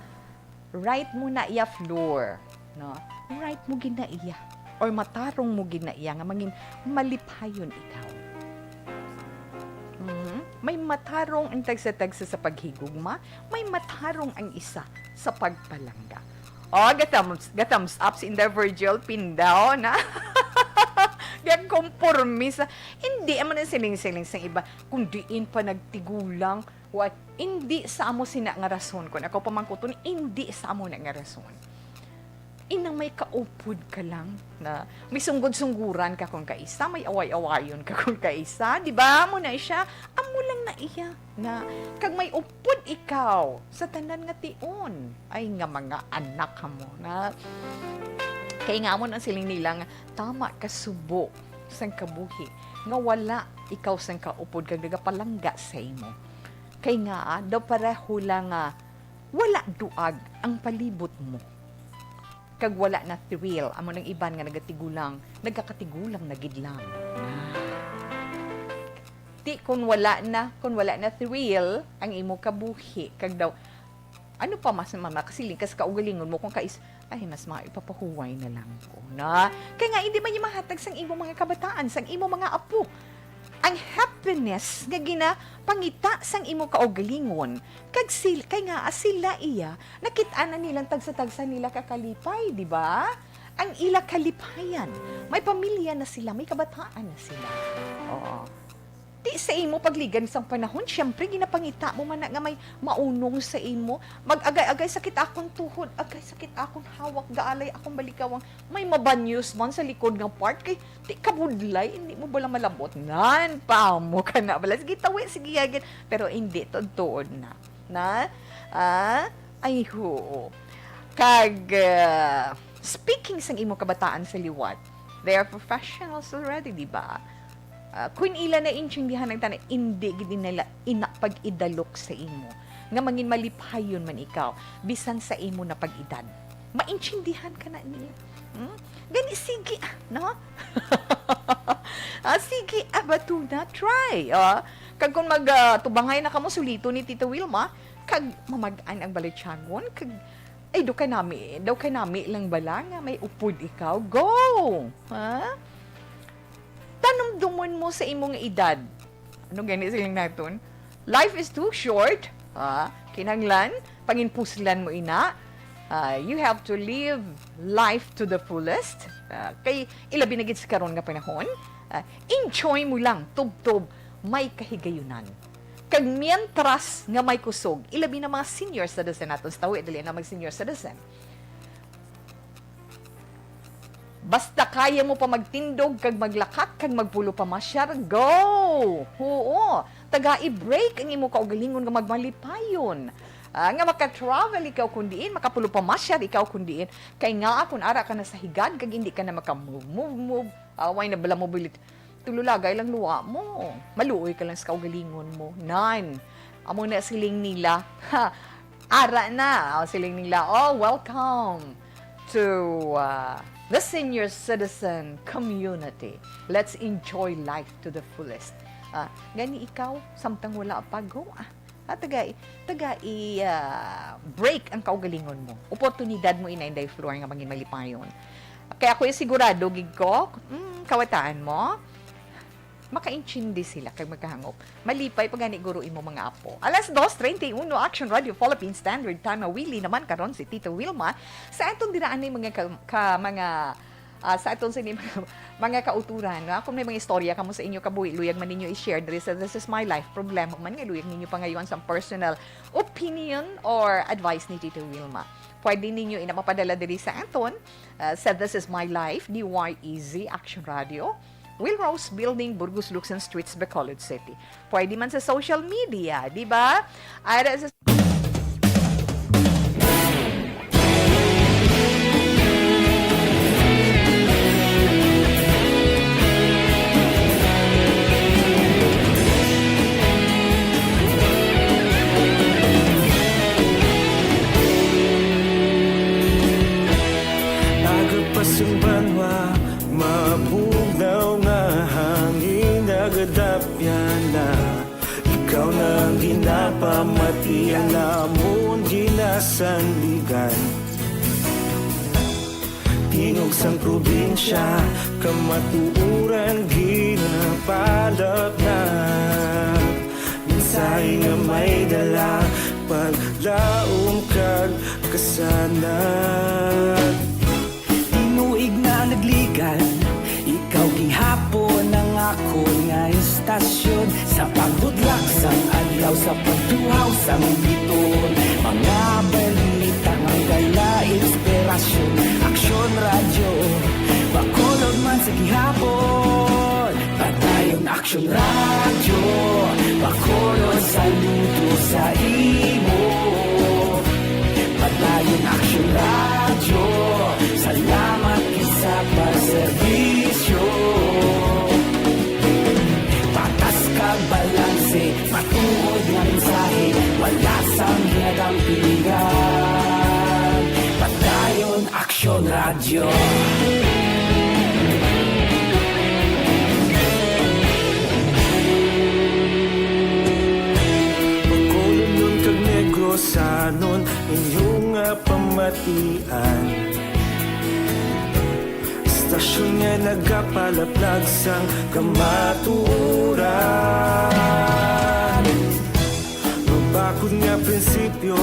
Right mo na iya, Flor. No? Right mo gid na iya. Or matarong mo gid na iya nga mangin malipayon ikaw. Mhm. May matarong ang tagsa-tagsa sa paghigugma, may matarong ang isa sa pagpalangga. Oh, ga-thumbs, ga-thumbs up si Inday Virgil Pindaw na. Gagkomporme sa, hindi amo na siling-siling sang iba, kung diin pa nagtigulang, wa-, hindi sa amo sina nga rason, kung ako pamangkuton, hindi sa amo na nga rason. Inang may kaupod ka lang na may sunggod-sungguran ka kung kaisa, may away-awayon ka kung kaisa, di ba? Amo na siya, amo lang na iya na kag may upod ikaw sa tanan nga tion. Ay nga mga anak mo na kay nga amo nang siling nila nga tama ka subo sang kabuhi nga wala ikaw sang kaupod kag nagapalangga sa imo. Kay nga, ah, daw pareho lang nga wala duag ang palibot mo. Kag wala na thrill, amo nang iban nga nagatigulang, nagakatigulang na gid lang. Ti kun wala na, kun wala na thrill ang imo kabuhi, kag daw, ano pa mas ma-, makasiling ka sa kaugalingon mo kung kais, ay, mas maipapahuway na lang ko na. Kay nga, hindi man yung mahatag sang imo mga kabataan, sang imo mga apo. Ang happiness nga ginapangita sang imo kaugalingon, kag sil-, kay nga, ah, sila iya, nakit-an na nilang tagsa-tagsa nila kakalipay, di ba? Ang ila kalipayan. May pamilya na sila, may kabataan na sila. Oo. Di sa imo pagligan sang panahon, siyempre, ginapangita mo man na nga may maunong sa imo. Mag-agay-agay, "Sakit akon tuhod, agay, sakit akon hawak, gaalay akong balikawang." May mabanyos man sa likod nga part, kay di ka budlay, hindi mo bala malabot. Nan, pa mo ka na bala. Sige, tawi, sige, yagin. Pero hindi, tuod-tuod na. Na? Ah? Ay, hoo. Kag, ah, speaking sang imo kabataan sa liwat, they are professionals already, di ba? Ah, kun ila naintindihan ang tanan, indi gid nila ina pag-idalok sa imo nga mangin malipayon man ikaw bisan sa imo na pag-edad. Maintindihan ka na nila. Hmm? Gani, sige, ah, no? Ah, sige, ah, Batuna, try. Ah, kag kung mag, ah, tubangay na kamo, sulito ni Tita Wilma, kag mamag-an ang Balichagon, kag, ay, daw kanami, daw kanami lang bala nga may upod ikaw. Go! Ha? Tanumdumon mo sa imong edad. Ano gani siling naton? Life is too short. Ah, kinahanglan, panginpuslan mo ina. Ah, you have to live life to the fullest. Ah, kay ilabi na gid sa karon nga panahon, ah, enjoy mo lang, tubtob, may kahigayunan. Kag mientras nga may kusog, ilabi na mga senior citizen naton, sa tawi, dali na mag senior citizen. Basta kaya mo pa magtindog kag maglakat kag magpulo pamasyar, go! Huo, tagai break ang imo kaugalingon nga magmalipayon. Ah, nga maka-travel ikaw kun diin, makapulo pamasyar ikaw kun diin. Kay nga, kun ara ka na sa higad kag hindi ka na maka-move, move, move, ah, way na bala mobility. Tululagay lang luwa mo. Maluoy ka lang sa kaugalingon mo. Nan. Amo na siling nila. Ha. Ara na. O, siling nila, "Oh, welcome to, uh, the senior citizen community. Let's enjoy life to the fullest." Ah, gani ikaw, samtang wala pa, go, ah. Ah, taga, taga i, ah, break ang kaugalingon mo. Oportunidad mo ina, Inday Flor, nga mangin malipayon. Kaya ako yung sigurado, gid ko, mm, kawataan mo, makaintindi sila kag magkahangop. Malipay pa gani guro imo mga apo. Alas dos treinta y uno, Action Radio Philippine Standard Time. Mawili naman karon si Tito Wilma sa atong diraanay mga ka, ka, mga, ah, sa aton sini mga, mga kauturan, no? Kung may mga istorya kamo sa inyo kabuhi, luyag man ninyo i-share diri sa This Is My Life. Problema man nga luyag ninyo pangayuan sa personal opinion or advice ni Tito Wilma. Pwede ninyo ina mapadala diri sa aton, ah, sa This Is My Life, D Y E Z Action Radio, Will Rose Building, Burgos, Luksan Streets, Bacolod City. Pwede man sa social media, di ba? Ara sa sanligan. Tingog sang probinsya, kamatuoran ginapalapnat. Mensahe nga may dala, paglaom kag kasanag. Tinuig na nagligan, ikaw gihapon ang akon nga istasyon. Sa pagbutlak sang adlaw, sa pagtuhaw sang bituon, mga balita nga dala inspirasyon. Aksyon Radyo, Bacolod man sa gihapon. Padayon Aksyon Radyo, Bacolod, saludo sa imo. Padayon Aksyon Radyo, salamat gid sa pagserbisyo. Patas kag balanse, matuod nga mensahe, wala sang ginadampigan. Padayon Aksyon Radyo. Bacolodnon kag Negrosanon, inyo nga pamatian. Istasyon nga nagapalaplag sang kamatuoran. Mabakod nga prinsipyo,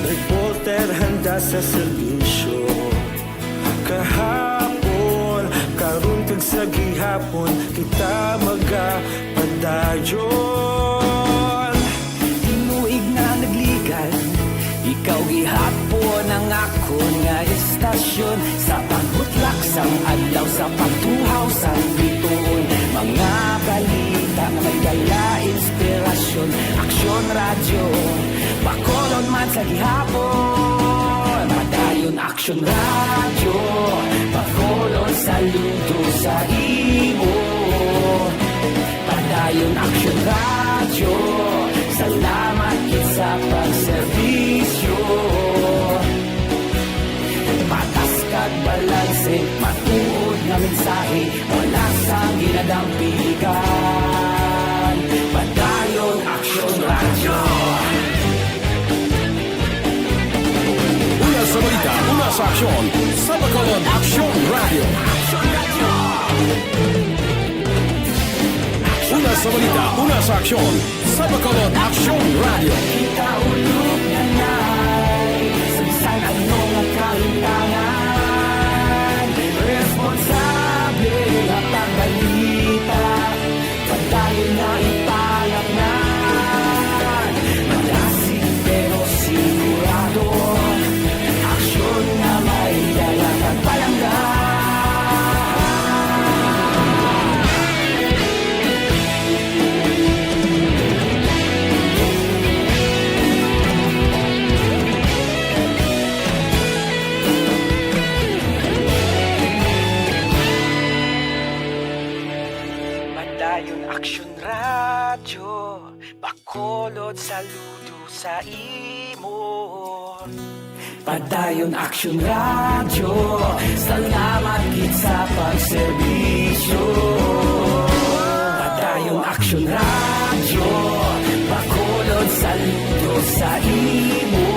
reporter handa sa serbisyo. Kahapon, karon kag sa gihapon, kita magapadayon. Tinuig na nagligan, ikaw gihapon ang akon nga istasyon. Sa pagbutlak sang adlaw, sa pagtuhaw sang bituon, mga balita nga may dala inspirasyon. Aksyon Radyo, Bacolod man sa gihapon. Padayon Aksyon Radyo, Bacolod, saludo sa imo. Padayon Aksyon Radyo, salamat gid sa pagserbisyo. Patas kag balanse, matuod nga mensahe, wala sang ginadampigan. Padayon Aksyon Radyo. Una sa balita, una sa aksyon, sa Bacolod Aksyon Radyo. Una sa balita, una sa aksyon, sa Bacolod Aksyon Radyo. Kita ulog nga nay, sa bisan ano nga kahintangan, responsable nga pagbalita, padayon nga ipalapngan. Malasig pero sigurado, aksyon nga may dala kag palangga. Padayon Aksyon Radyo, Bacolod, saludo sa imo. Padayon Aksyon Radyo, salamat gid sa pagserbisyo. Padayon Aksyon Radyo, Bacolod, saludo sa imo.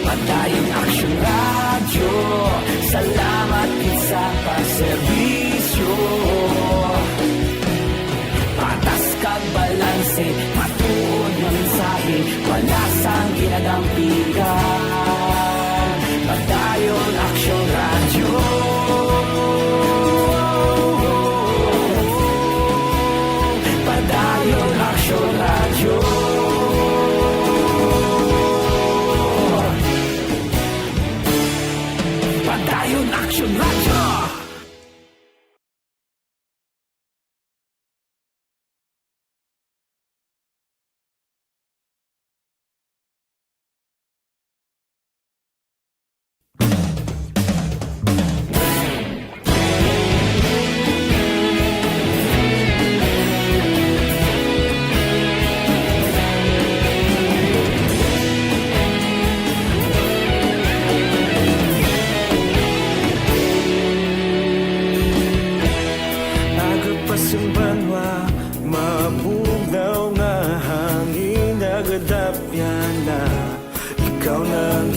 Padayon Aksyon Radyo, salamat gid sa pagserbisyo. Patas kag balanse, matuod nga mensahe, wala sang ginadampigan. Padayon Aksyon Radyo. Padayon Aksyon Radyo. Padayon Aksyon Radyo.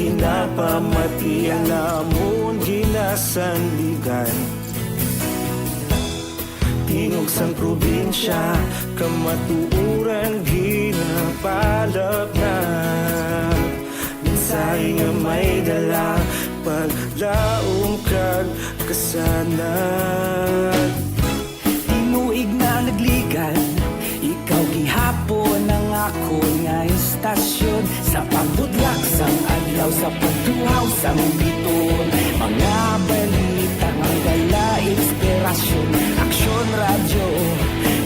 Ginapamatian namon ginasandigan. Tingog sang probinsya, kamatuoran ginapalapnag. Mensahe nga may dala, paglaom kag kasanag. Tinuig na nagligan, ikaw gihapon ang akon nga istasyon. Sa pagbudlak sang adlaw, sa pagtuhaw sang bituon, mga balita nga dala inspirasyon. Aksyon Radyo,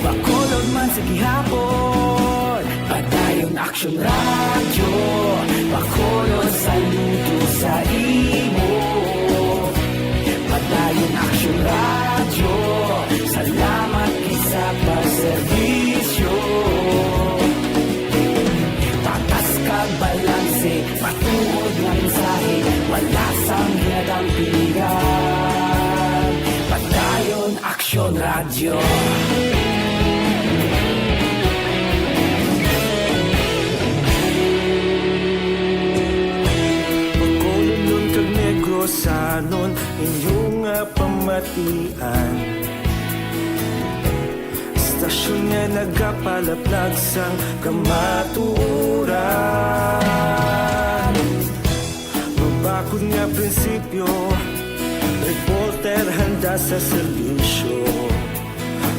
Bacolod man sa gihapon. Padayon Aksyon Radyo, Bacolod, saludo sa imo. Padayon Aksyon Radyo, salamat gid sa pagserbisyo. Patas kag balanse, matuod nga mensahe, wala sang ginadampigan. Padayon Aksyon Radyo. Bacolodnon kag Negrosanon, inyo nga pamatian. Istasyon nga nagapalaplag sang kamatuoran. Mabakod nga prinsipyo, reporter handa sa serbisyo.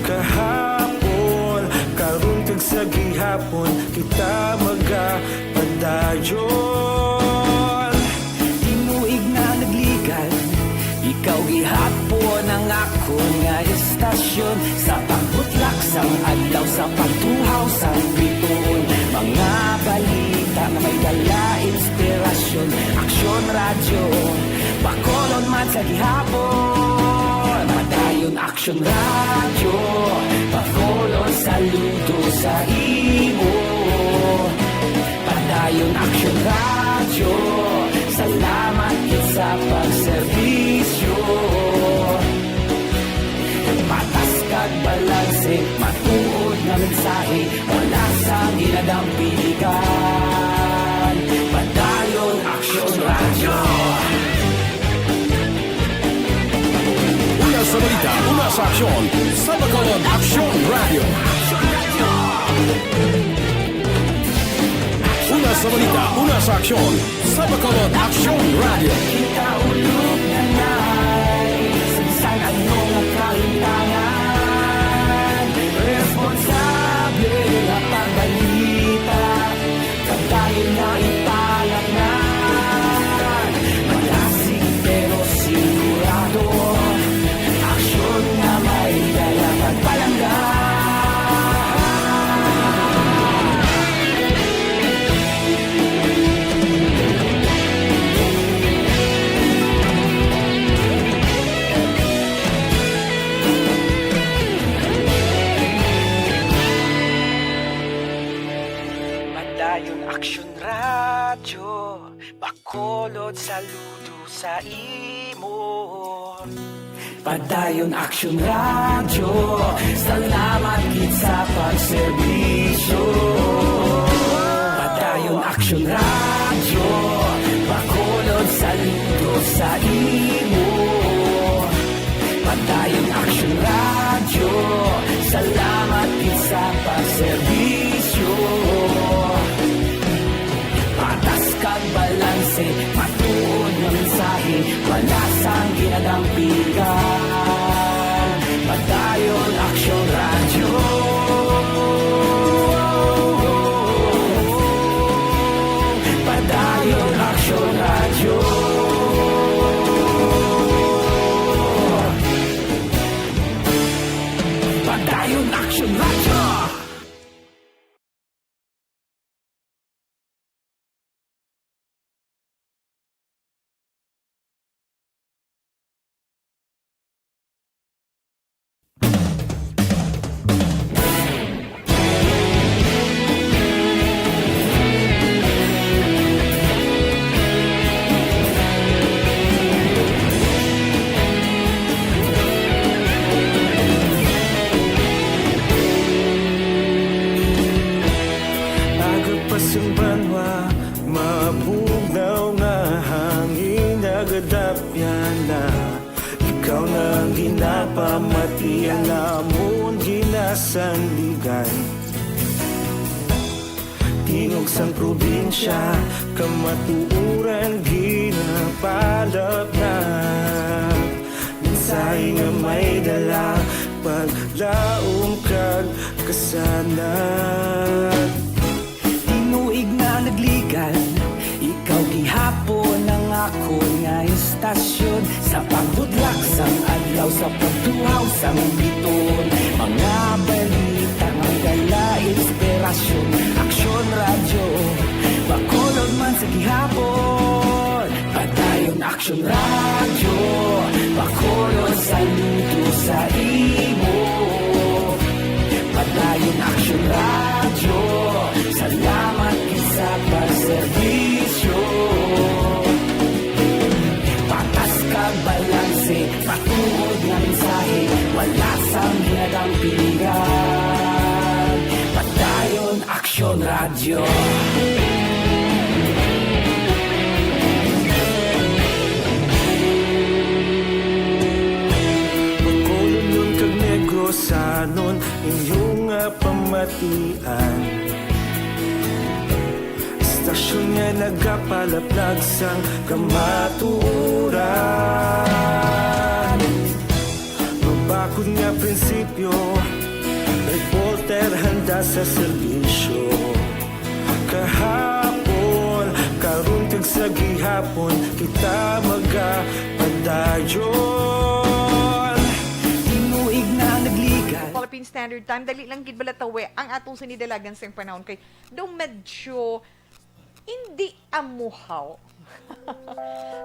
Kahapon, karon kag sa gihapon, kita magapadayon. Tinuig na nagligan, ikaw gihapon ang akon nga istasyon. Sa pagbutlak sang adlaw, sa pagtuhaw sang bituon, mga balita nga may dala inspirasyon. Aksyon Radyo, Bacolod man sa gihapon. Padayon Aksyon Radyo, Bacolod, saludo sa imo. Padayon Aksyon Radyo, salamat gid sa pagserbisyo. Patas kag balanse, matuod nga mensahe, wala sang ginadampigan. Padayon Aksyon Radyo. Una sa balita, una sa aksyon, sa Bacolod Aksyon Radyo. Una sa balita, una sa aksyon, sa Bacolod Aksyon Radyo. Kita ulog na nai, sa bisan ano nga kahimtangan, responsable nga pagbalita. Padayon nga ipalapngan, malasig pero sigurado. Aksyon nga may dala pagpalangga. Padayon Aksyon Radyo, Bacolod, saludo sa imo. Padayon Aksyon Radyo, salamat gid sa pagserbisyo. Padayon Aksyon Radyo, Bacolod, saludo sa imo. Padayon Aksyon Radyo, salamat gid sa pagserbisyo. Patas kag balanse, matuod nga mensahe, wala sang ginadampigan. Padayon Aksyon Radyo. Padayon Aksyon Iya namon ginasandigan. Tingog sang probinsya, kamatuoran ginapalapnag. Mensahe nga may dala, paglaom kag kasanag. Tinuig na nagligan, ikaw gihapon ang akon nga istasyon. Sa pagbudlak sang adlaw, sa pagtuhaw sang biton, mga balita nga dala inspirasyon. Aksyon Radyo, Bacolod man sa gihapon. Padayon Aksyon Radyo, Bacolod saludo sa imo. Padayon Aksyon Radyo, salamat gid sa pagserbisyo. Patas kag balanse, matuod nga mensahe, wala sang ginadampingan. Padayon Aksyon Radyo. Bacolodnon kag Negrosanon, inyo nga pamatian. Istasyon nga nagapalaplag sang kamatuoran. Mabakod nga prinsipyo, reporter handa sa serbisyo. Kahapon, karon kag sa gihapon, kita magapadayon. Tinuig na nagligan. Philippine Standard Time, dali lang gid bala tawe ang atong sinidalagan sang panahon kay daw medyo hindi amuhaw.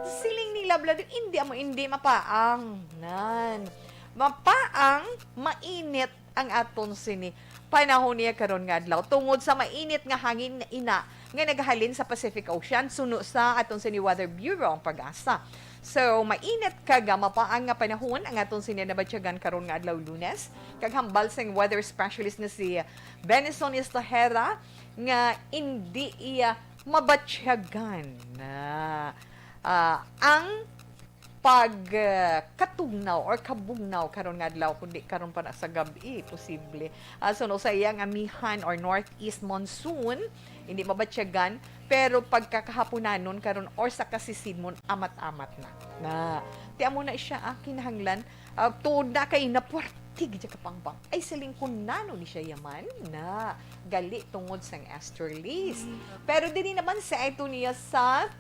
Siling nila bala daw, hindi amo, hindi mapaang. Nan. Mapaang, mainit ang aton sini panahon niya karon nga adlaw tungod sa mainit nga hangin nga ina nga nagahalin sa Pacific Ocean, suno sa aton sini Weather Bureau ang PAGASA. So, mainit kag mapaang nga panahon ang aton sini nabatyagan karon nga adlaw, Lunes, kag hambal sang weather specialist nga si Benison Istajera nga indi iya mabatyagan na, ah, ang pag, ah, katugnaw or kabugnaw karon nga adlaw, kundi karon pa na sa gab-i, posible. Ah, suno sa iya nga amihan or northeast monsoon, hindi mabatyagan, pero pagkakahaponanon karon or sa kasisidmon, amat-amat na. Na, ti amo na siya, ah, kinahanglan, ah, tuod na kay napuwerte gid siya kapangbang. Ay, siling ko nano ni siya yaman na gali tungod sang easterlies. Pero diri naman sa ito niya sa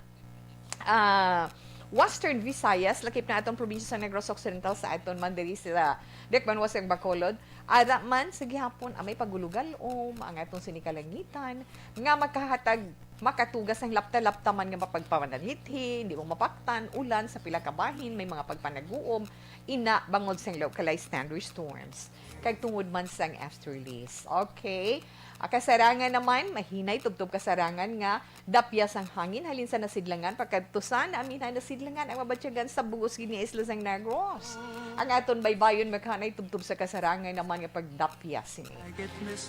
ah, Western Visayas, lakip na aton probinsya sa Negros Occidental, sa aton man diri sa Dikbanwa sang Bacolod. Ara man sa gihapon, amay pagulog-alom ang aton sini kalangitan nga makahatag, makatuga sang lapta-lapta man nga mapagpanalithi, hindi mo mapaktan, ulan sa pila ka bahin, may mga pagpanaguom, ina bangod sang localized thunderstorms. Kag tungod man sang easterlies. Okay? Ah, kasarangan naman, mahinay tubtob kasarangan nga dapyas ang hangin halin sa nasidlangan, pagkadto sa naminhan nasidlangan ang mabatyagan sa bug-os gid nga isla sang Negros. Ang aton baybayon maghanay tubtob sa kasarangan naman nga pagdapyas sini.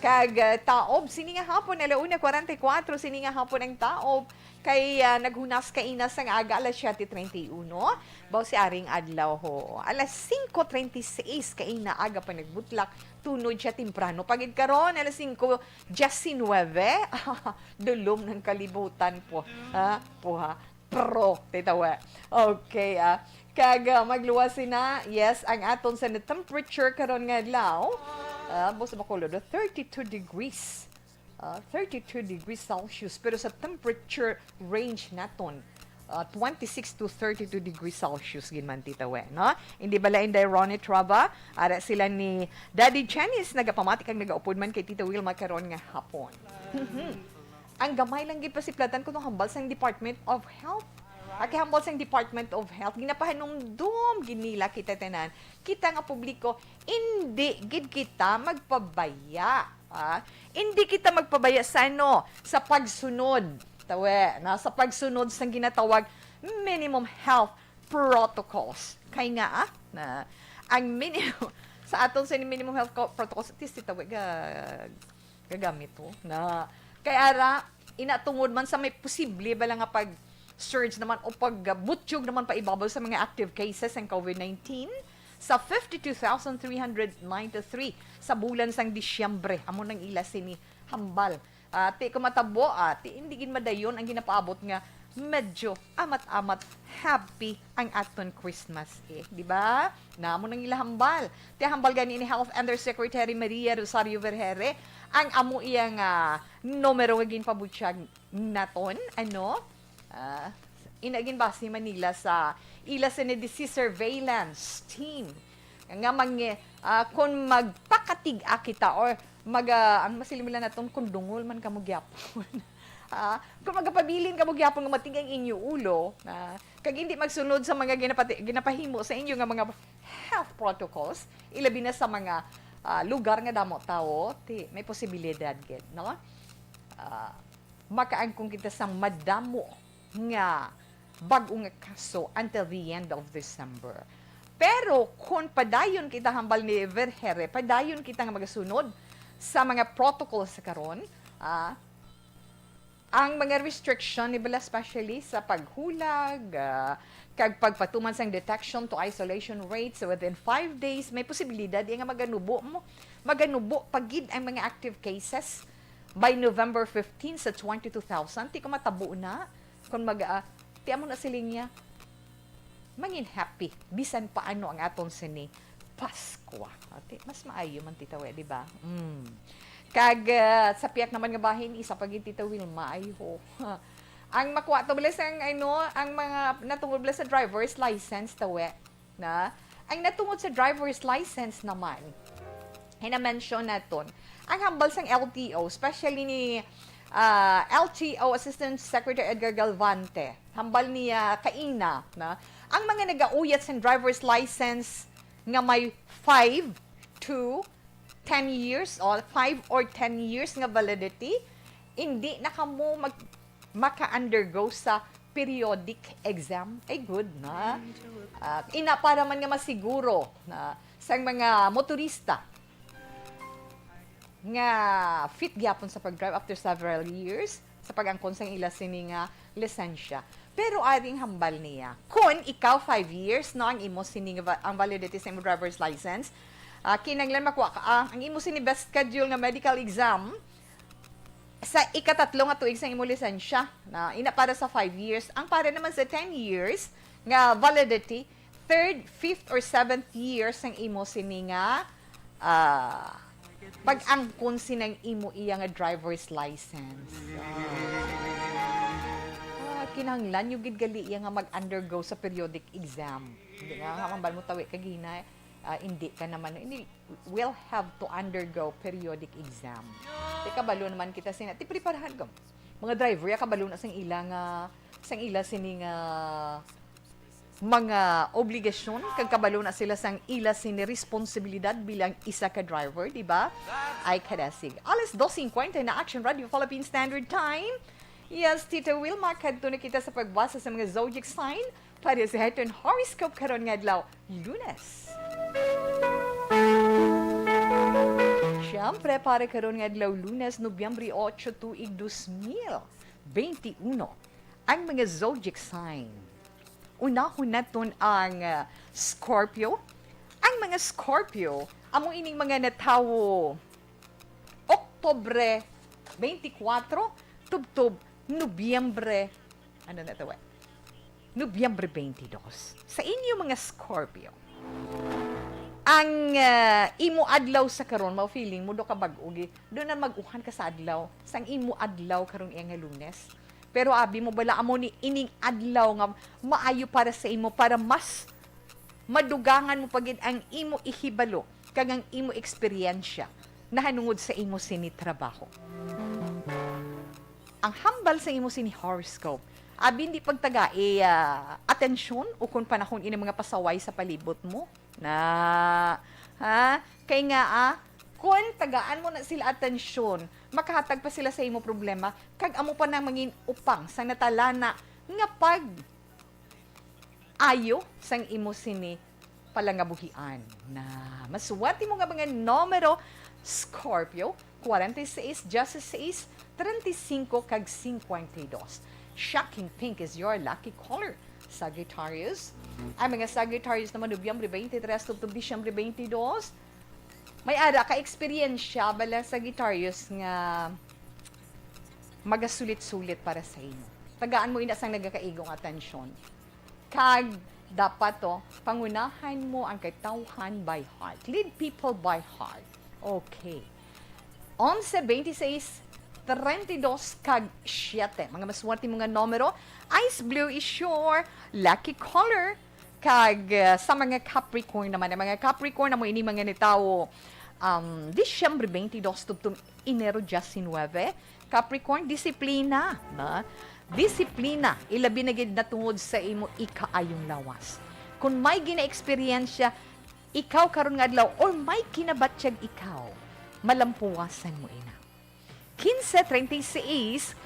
Kag, ah, taob sini nga hapon, ala una kwarenta y kuwatro sini nga hapon ang taob, kay, ah, naghunas kaina sang aga alas siyete treinta y uno, baw si aring adlaw ho. Alas singko treinta y seis kaina aga pa nagbutlak, tunod siya temprano. Pagid karon, alas singko diecinuebe, dulom ng kalibutan po. Ha? Puha. Pro, titawa. Okay, ah. Kag, ah, magluwas sina, yes, ang aton sa temperature karon nga adlaw. Ah, basta makulo, do, thirty-two degrees. Ah, thirty-two degrees Celsius. Pero sa temperature range naton, ah, twenty-six to thirty-two degrees Celsius gid man, titawe, no? Hindi bala, Inday Ronnie Traba, ara sila ni Daddy Janice, nagapamati kag nagaupod man kay Tita Wilma karon nga hapon. Mhm. Ang gamay lang gid pasiplatan kuno hambal sang Department of Health. Aki hambal sang Department of Health, ginapahanumdom gid nila kita tanan. Kita nga publiko, indi gid kita magpabaya. Ah, indi kita magpabaya sa ano, sa pagsunod. Tawe, na sa pagsunod sang ginatawag minimum health protocols. Kay nga, ah, na ang minimum, sa aton sa minimum health co-, protocols, at least, tawe, ga-, gagamit to. Na, kay ara, ina tungod man sa may posible bala nga pag-surge naman o pagbutyog naman pa ibabaw sa mga active cases ng covid nineteen, sa fifty-two thousand three hundred ninety-three sa bulan sang Disyembre. Amo nang ila sini hambal. Ah, ti ko matabo, ah, ti hindi gid madayon ang ginapaabot nga medyo amat-amat happy ang aton Christmas, eh, di ba? Namo nang ila hambal. Ti hambal gani ni Health Undersecretary Maria Rosario Vergere, ang amo iya nga numero nga ginpabutyag naton, ano? Ah, ina ginbase man nila sa ila sa disease surveillance team nga mang, ah, kung magpakatig-a kita or mag, ah, ang masiling nila naton, kung dungol man kamo gyapon. Ah, kung magapabilin kamo gyapon nga matig ang inyo ulo, ah, kag hindi magsunod sa mga ginapati-, ginapahimo sa inyo nga mga health protocols, ilabi na sa mga, ah, lugar nga damo tawo, ti, may posibilidad gid, no? Ah, makaangkon kita sang madamo nga bag-o nga kaso until the end of December. Pero kung padayon kita, hambal ni Vergere, padayon kita nga magasunod sa mga protocols sa karon, ah, ang mga restriction ni bala, especially sa paghulag, ah, kag pagpatuman sang detection to isolation rates within five days, may posibilidad iya nga maganubo mo, maganubo pa gid ang mga active cases by November fifteen sa twenty-two thousand. Ti ko matabo na, kung mag, ah, ti amo na siling niya, mangin happy bisan paano ang aton sini Paskwa. Ate, mas maayo man, Tita We, di ba? Mm. Kag, ah, sa piyak naman nga bahin, isa pa gid, Tita Wilma, ay ho. Ang makuha to, bala sang, ano, ang mga natungod, bala sa driver's license, Tawe, na, ang natungod sa driver's license naman, hina-mention naton, ang hambal sang L T O, especially ni, ah, L T O Assistant Secretary Edgar Galvante, hambal niya kaina, na, ang mga nagauyat sang driver's license nga may five to ten years, o five or ten years nga validity, hindi na kamo mag-, maka-undergo sa periodic exam. Ay, good na. Ah, ina para man nga masiguro na sang mga motorista nga fit gyapon sa pag-drive after several years sa pag-angkon sang ila sini nga lisensya. Pero aring hambal niya, kun ikaw five years, no, ang imo sini nga va-, ang validity sa imo driver's license, ah, kinahanglan makuha ka, ah, ang imo sini best schedule nga medical exam sa ikatatlo nga tuig sa imo lisensya. Na, ina para sa five years. Ang para naman sa ten years nga validity, third, fifth, or seventh year sang imo sini nga, ah, pag-angkon sinang imo iya nga driver's license. Ah. Ah, kinahanglan nyo gid gali iya nga mag-undergo sa periodic exam. Hindi nga, nga hambal mo tawi kagina, ah, hindi ka naman, hindi, will have to undergo periodic exam. Ti kabalo naman kita sina, ti preparahan ka. Mga driver, ya kabalo na sang ila nga, sang ila sini nga mga obligasyon, kag kabalo na sila sang ila sini responsibilidad bilang isa ka driver, di ba? Ay, kadasig. Alas dos cincuenta na, Action Radio Philippine Standard Time. Yes, Tita Wilma, kadto na kita sa pagbasa sa mga zodiac sign para sa aton horoscope karon nga adlaw, Lunes. Siyempre, para karon nga adlaw, Lunes, Nobyembre ocho, tuig dos mil benti uno, ang mga zodiac sign. Unahon naton ang, ah, Scorpio. Ang mga Scorpio, amo ining mga natawo Oktubre twenty-four, tubtob Nobyembre, ano na to, eh? Nobyembre twenty-two. Sa inyo, mga Scorpio, ang, ah, imo adlaw sa karon, mao feeling mo do ka bag-o gi-, do na mag-uhan ka sa adlaw, sang imo adlaw karon iya nga Lunes. Pero abi mo bala amo ni ining adlaw nga maayo para sa imo, para mas madugangan mo pa gid ang imo ihibalo kag ang imo eksperyensya nahanungod sa imo sini trabaho. Ang hambal sa imo sini horoscope, abi hindi pagtagai, ah, atensyon o kon panahon ini mga pasaway sa palibot mo. Na, ha? Kay nga, ah, kun tagaan mo na sila atensyon, makahatag pa sila sa imo problema, kag amo pa nang mangin upang sa natalana nga pag ayo sang imo sini palangabuhian. Na, maswerte mo nga mga numero, Scorpio, forty-six, diyesisais, treinta y cinco, kag cincuenta y dos. Shocking pink is your lucky color. Sagittarius. Ang mga Sagittarius naman, Nobyembre twenty-three tubtob Disyembre twenty-two, may ara ka eksperyensya bala, Sagittarius, nga magasulit-sulit para sa imo. Tagaan mo ina sang nagakaigo nga atensyon. Kag dapat to, pangunahan mo ang katawhan by heart. Lead people by heart. Okay. Onse, twenty-six, treinta y dos, kag siyete. Mga maswerte mo nga numero. Ice blue is your lucky color. Kag, uh, sa mga Capricorn naman, ang mga Capricorn amo ini mga natawo, um, Disyembre twenty-two tubtob Enero diecinuebe. Capricorn, disiplina, ba? Disiplina, ilabi na gid na tungod sa imo ikaayong lawas. Kung may gina-eksperyensya ikaw karon nga adlaw, or may kinabatyag ikaw, malampuwasan mo ina. Quince, treinta y seis,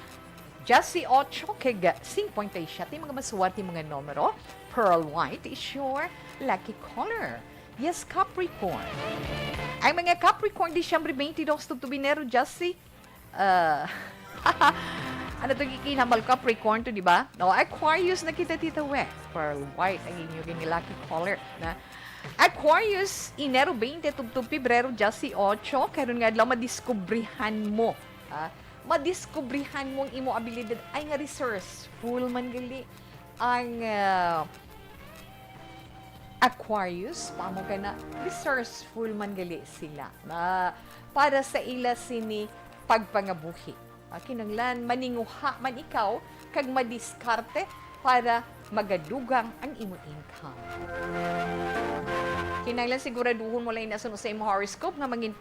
dieciocho, kag cincuenta y siete, mga maswerte mga numero. Pearl white is your lucky color. Yes, Capricorn. Ang mga Capricorn, Disyembre twenty-two tubtob Enero, Jesse, uh, ano to, gikinhamal, Capricorn to, di ba? No, Aquarius na kita, Tita Wet. Pearl white ang inyo gini lucky color na. Aquarius, Enero twenty tubtob Pebrero dieciocho, karon nga adlaw madiskubrihan mo, ah, madiskubrihan mo ang imo abilidad ay nga resourceful man gali ang, ah, Aquarius, pamo ka na, resourceful man gali sila na para sa ila sini pagpangabuhi. Ah, kinahanglan maninguha man ikaw kag madiskarte para magadugang ang imo income. Kinahanglan siguraduhon mo lang inasunod sa imo horoscope nga mangin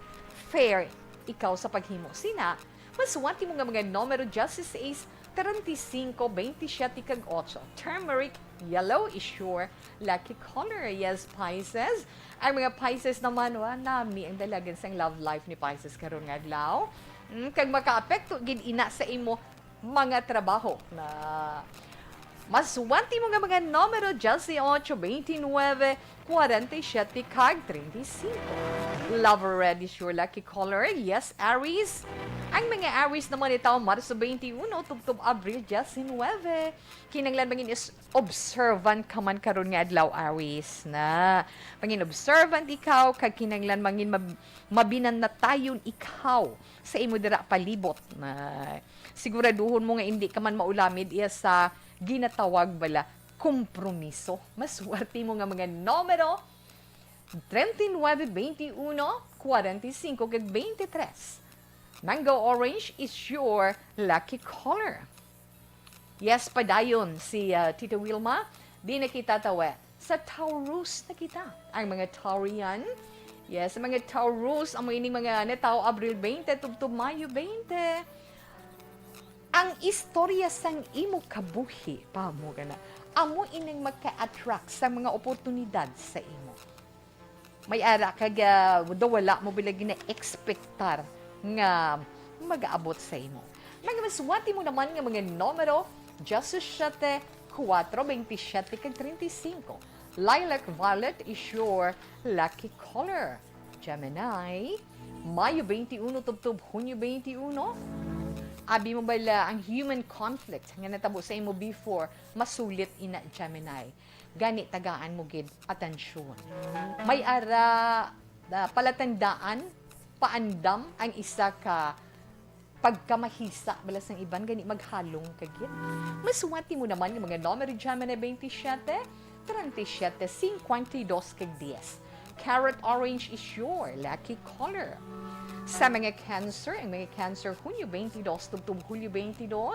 fair ikaw sa paghimo sina. Maswerte mo nga mga numero, dieciséis, treinta y cinco, veintisiete, kag ocho. Turmeric yellow is your lucky color. Yes, Pisces. Ang mga Pisces naman, wa, nami ang dalagan sang love life ni Pisces karon nga adlaw. Mm, kag makaapekto gid ina sa imo mga trabaho na maswerte mo nga mga numero, dieciocho, veintinueve, cuarenta y siete, kag treinta y cinco. Lover red is your lucky color. Yes, Aries. Ang mga Aries naman itaw, Marso twenty-one tubtob Abril diecinueve. Kinahanglan mangin is observant ka man karon nga adlaw, Aries, na. Mangin observant ikaw, kag kinahanglan mangin mab-, mabinanatayon ikaw sa imo dira palibot na. Siguraduhon mo nga indi ka man maulamid iya sa ginatawag bala kompromiso. Maswerte mo nga mga numero, treinta y nueve, veintiuno, cuarenta y cinco, kag veintitrés. Mango orange is your lucky color. Yes, padayon si, ah, Tita Wilma. Di na kita tawe. Sa Taurus na kita. Ang mga Taurian. Yes, ang mga Taurus, amo ining mga natawo Abril twenty tubtob Mayo twenty. Ang istorya sang imo kabuhi, pamo ka na, amo ining maka-attract sa mga oportunidad sa imo. May ara kag, ah, daw wala mo bala gina-expectar nga mag-aabot sa imo. Mga maswerte mo naman nga mga numero, diecisiete, kuwatro, veintisiete, kag treinta y cinco. Lilac violet is your lucky color. Gemini, Mayo twenty-one tubtob Hunyo twenty-one. Abi mo bala ang human conflict nga natabo sa imo before, masulit ina, Gemini. Gani, tagaan mo gid atensyon. May ara, ah, palatandaan, paandam ang isa ka pagkamahisa bala sang iban, gani maghalong ka gid. Maswerte mo naman nga mga numero, Gemini, twenty-seven, treinta y siete, cincuenta y dos, kag diez. Carrot orange is your lucky color. Sa mga Cancer, ang mga Cancer, Hunyo twenty-two tubtob Hulyo twenty-two,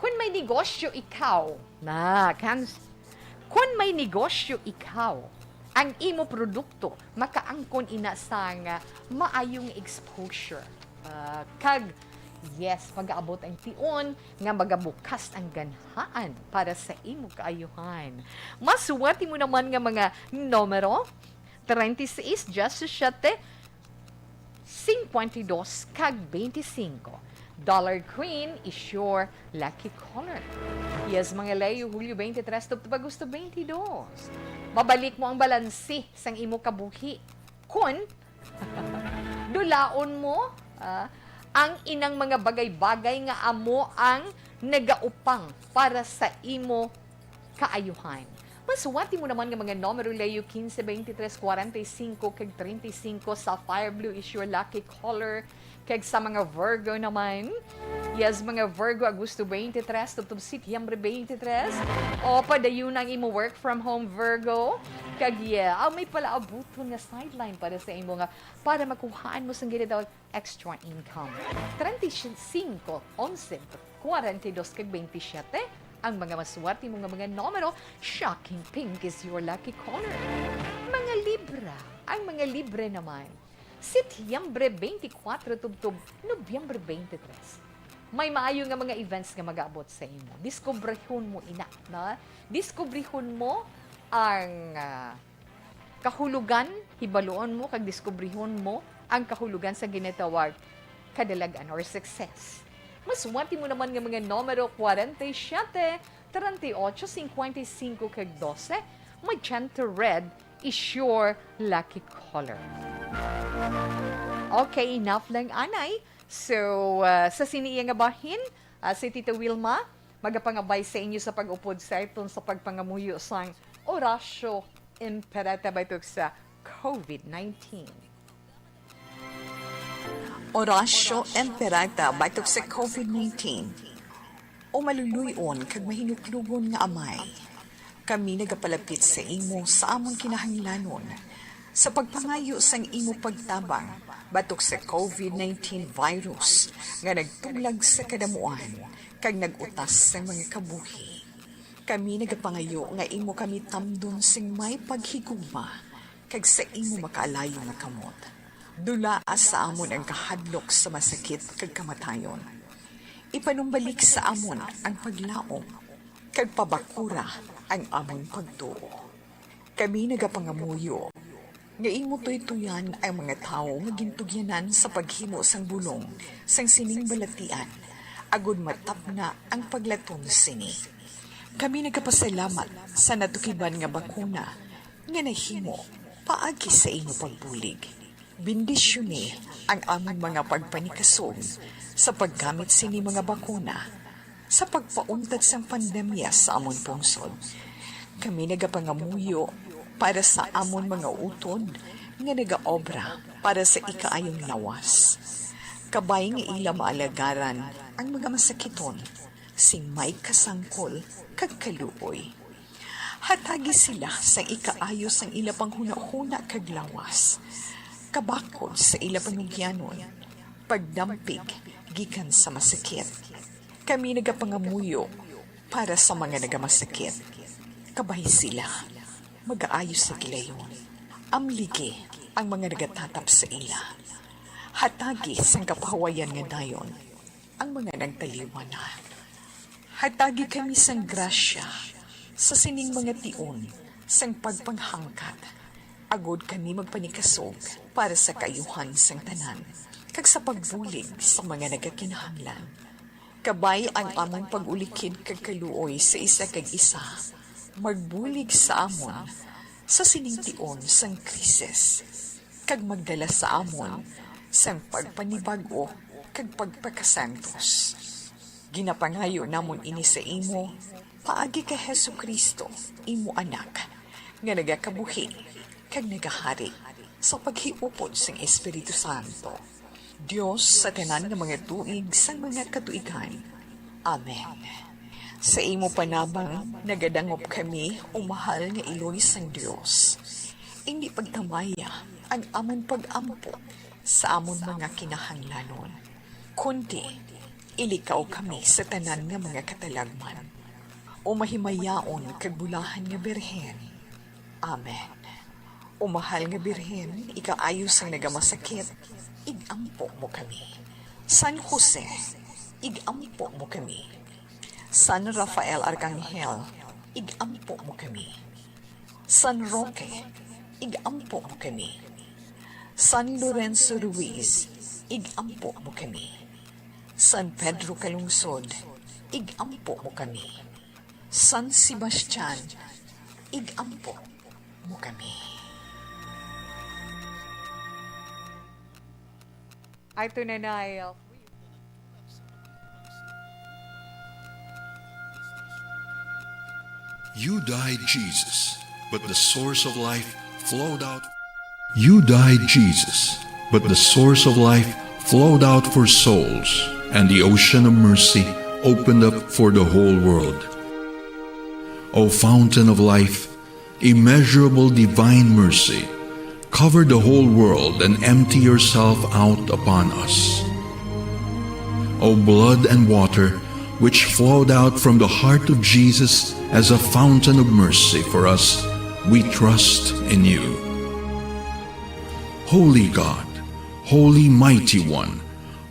kun may negosyo ikaw, na, Canc-, kun may negosyo ikaw, ang imo produkto makaangkon ina sang maayong exposure. Ah, kag, yes, magaabot ang tion nga magabukas ang ganhaan para sa imo kaayuhan. Maswerte mo naman nga mga numero, treinta y seis, diecisiete, cincuenta y dos, kag veinticinco. Dollar Queen is your lucky color. Yes, mga Leo, Hulyo twenty-three tubtob Agosto twenty-two. Mabalik mo ang balanse sang imo kabuhi kun dulaon mo, ah, ang inang mga bagay-bagay nga amo ang nagaupang para sa imo kaayuhan. Pasuwati mo naman nga mga numero, Leo, quince, veintitrés, cuarenta y cinco, kag treinta y cinco. Sapphire blue is your lucky color. Kag sa mga Virgo naman, yes, mga Virgo, Agosto twenty-three tubtob Setyembre twenty-three. O, padayon ang imo work from home, Virgo. Kag, yeah, ah, may palaabuton nga sideline para sa imo nga, para makuhaan mo sang ginatawag extra income. Treinta y cinco, once, cuarenta y dos, kag veintisiete ang mga maswerte mo nga mga numero. Shocking pink is your lucky color. Mga Libra, ang mga Libra naman, Setyembre twenty-four tubtob Nobyembre twenty-three. May maayo nga mga events nga mag-aabot sa imo. Diskubrihon mo ina, na? Diskubrihon mo ang, ah, kahulogan, hibaluon mo kag diskubrihon mo ang kahulogan sa ginatawag kadalag-an or success. Maswerte mo naman nga mga numero, kwarenta y siyete, treinta y ocho, cincuenta y cinco, kag doce. Magenta red is your lucky color. Okay, enough lang anay. So, ah, sa sini iya nga bahin, ah, si Tita Wilma magapangabay sa inyo sa pag-upod sa iton sa pagpangamuyo sang Oratio Imperata batok sa covid nineteen. Oratio Imperata batok sa covid nineteen. O maluluy-on kag mahinuklogon nga Amay, kami nagapalapit sa imo sa amon kinahanglanon sa pagpangayo sang imo pagtabang batok sa covid nineteen virus nga nagtuglag sa kadamuan kag nag-utas sang mga kabuhi. Kami nagapangayo nga imo kami tamdon sing may paghigugma kag sa imo makaalayo nga kamot. Dulaa sa amon ang kahadlok sa masakit kag kamatayon. Ipanumbalik sa amon ang paglaom kag pabakura ang amon pagtuo. Kami nagapangamuyo nga imo tuytoyan ang mga tawo nga gintugyanan sa paghimo sang bulong sang sining balatian, agod matapna ang paglatom sini. Kami nagapasalamat sa natukiban nga bakuna nga nahimo paagi sa imo pagbulig. Bendisyoni ang amon mga pagpanikasog sa paggamit sini mga bakuna sa pagpauntat sang pandemya sa amon pungsod. Kami nagapangamuyo para sa amon mga utod nga nagaobra para sa ikaayong lawas. Kabay nga ila maalagaran ang mga masakiton sing may kasangkol kag kaluoy. Hatagi sila sang ikaayo sang ila panghunahuna kag lawas, kabakod sa ila panugyanon, pagdampig gikan sa masakit. Kami nagapangamuyo para sa mga nagamasakit. Kabay sila, magaayo sa gilayon. Amligi ang mga nagatatap sa ila. Hatagi sang kapahuwayan nga dayon ang mga nagtaliwan na. Hatagi kami sang grasya sa sining mga tion sang pagpanghangkat, agod kami magpanikasog para sa kaayuhan sang tanan, kag sa pagbulig sa mga nagakinahanglan. Kabay ang amon pag-ulikid kag kaluoy sa isa kag isa, magbulig sa amon sa sining tion sang krisis, kag magdala sa amon sang pagpanibag-o kag pagpakasantos. Ginapangayo namon ini sa imo paagi kay Jesu-Cristo, imo Anak, nga nagakabuhi kag nagahari sa paghiupod sang Espiritu Santo, Dios sa tanan nga mga tuig sang mga katuigan. Amen. Sa imo panabang nagadangop kami, o mahal nga Iloy sang Dios. Indi pagtamaya ang amon pag-ampo sa amon mga kinahanglanon, kundi ilikaw kami sa tanan nga mga katalagman. O mahimayaon kag bulahan nga Birhen. Amen. O mahal nga Birhen, ikaayo sang nagamasakit, ig-ampo mo kami. San Jose, ig-ampo mo kami. San Rafael Arcangel, ig-ampo mo kami. San Roque, ig-ampo mo kami. San Lorenzo Ruiz, ig-ampo mo kami. San Pedro Calungsod, ig-ampo mo kami. San Sebastian, ig-ampo mo kami. Ay, tunay na, ay, You died, Jesus, but the source of life flowed out. You died, Jesus, but the source of life flowed out for souls, and the ocean of mercy opened up for the whole world. O fountain of life, immeasurable divine mercy, cover the whole world and empty yourself out upon us. O blood and water, which flowed out from the heart of Jesus as a fountain of mercy for us, we trust in you. Holy God, Holy Mighty One,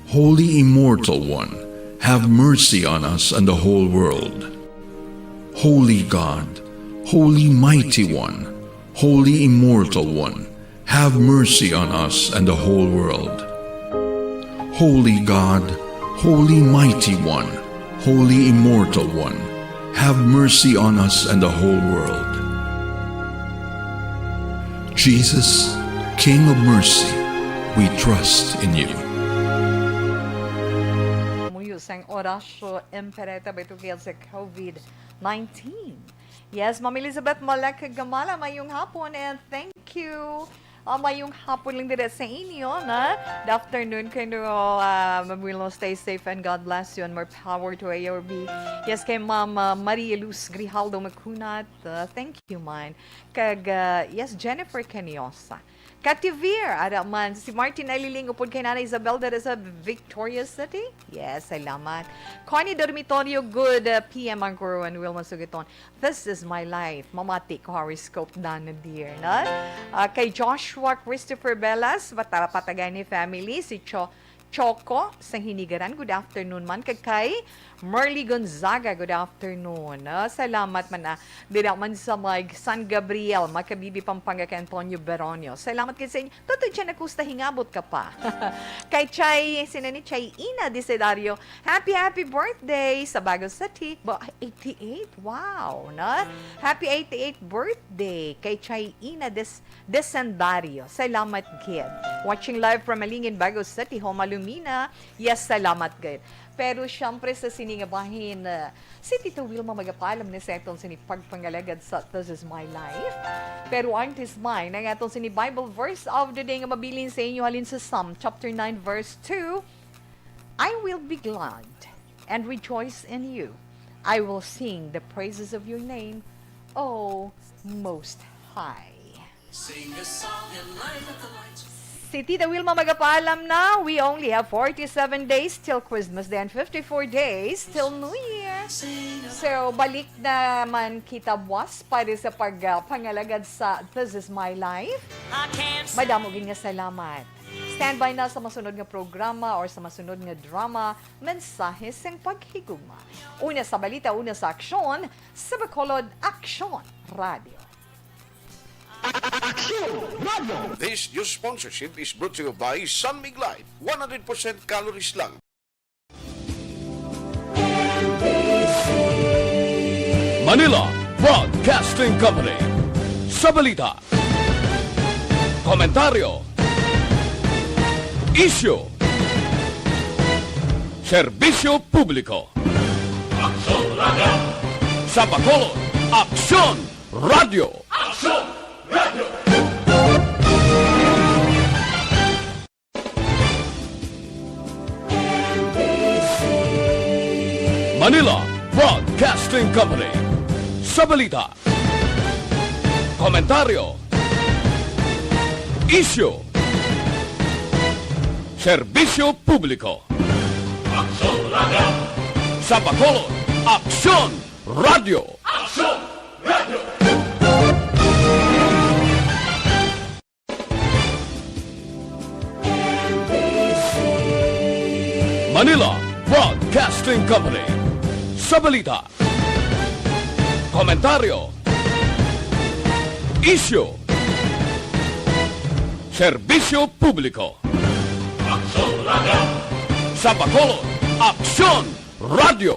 Holy Immortal One, have mercy on us and the whole world. Holy God, Holy Mighty One, Holy Immortal One, have mercy on us and the whole world. Holy God, Holy Mighty One, Holy Immortal One, have mercy on us and the whole world. Jesus, King of mercy, we trust in you. Muyo sang Oratio Imperata, batok sa COVID nineteen. Yes, Ma'am Elizabeth Malek Gamala, mayong hapon, and thank you. Ah, mayong hapon lang dira sa inyo, na. Good afternoon kayo, ah, Ma'am Wilma. Stay safe and God bless you and more power to A R B. Yes, kay Ma'am, ah, Maria Luz Grijaldo Macunat, ah, thank you, man. Kag, ah, yes, Jennifer Caniosa. Kativir, ara man. Si Martin Aliling, upod kay Nanay Isabel, dira sa Victoria City. Yes, salamat. Connie Dormitorio, good, ah, P M, Angkor and Wilma Sugiton. This is my life. Mamati ko horoscope, Dana dear, no? Ah, kay Joshua Christopher Velas, Batara Patagani family, si Cho-, Choco sa Hinigaran, good afternoon man. Kag kay Merly Gonzaga, good afternoon, no? Salamat man, ah, dira man sa may San Gabriel, Makabibi, Pampanga, kay Antonio Beronio. Salamat kay sa inyo. Tutoy siya nakusta, hingabot ka pa. Kay Chay, sino ni Chay Ina Desiderio, happy, happy birthday sa Bago City. Ba, eighty-eight? Wow, no? Happy eighty-eighth birthday kay Chay Ina Des-, Desendario. Salamat gid. Watching live from Malingin, Bago City, Homa Lumina. Yes, salamat gid. Pero siyempre sa sini nga bahin, uh, si Tita Wilma magapaalam na sa aton sini pagpangalagad sa This Is My Life. Pero antes man, ang aton sini Bible verse of the day nga mabilin sa inyo halin sa Psalm chapter nine, verse two, "I will be glad and rejoice in you. I will sing the praises of your name, O Most High." Sing a song and light up the lights. Si Tita Wilma magapaalam na, we only have forty-seven days till Christmas Day and fifty-four days till New Year. So, balik naman kita buwas para sa pag, ah, pangalagad sa This Is My Life. I can't say Madamo gid nga salamat. Standby na sa masunod nga programa or sa masunod nga drama, Mensahe sing Paghigugma. Una sa balita, una sa aksyon, sa Bacolod Aksyon Radio. Aksyon Radio. This news sponsorship is brought to you by San Mig Life, one hundred percent calories lang. Manila Broadcasting Company. Sa balita, komentaryo, isyu, serbisyo publiko. Aksyon Radio. Sa Bacolod, Aksyon Radio. Aksyon Radio. Manila Broadcasting Company. Sa balita, komentaryo, isyu, serbisyo publiko. Aksyon Radio. Sa Bacolod, Aksyon Radio. Aksyon Radio. Manila Broadcasting Company. Sa balita, komentaryo, isyu, serbisyo publiko. Aksyon Radio. Sa Bacolod, Aksyon Radio.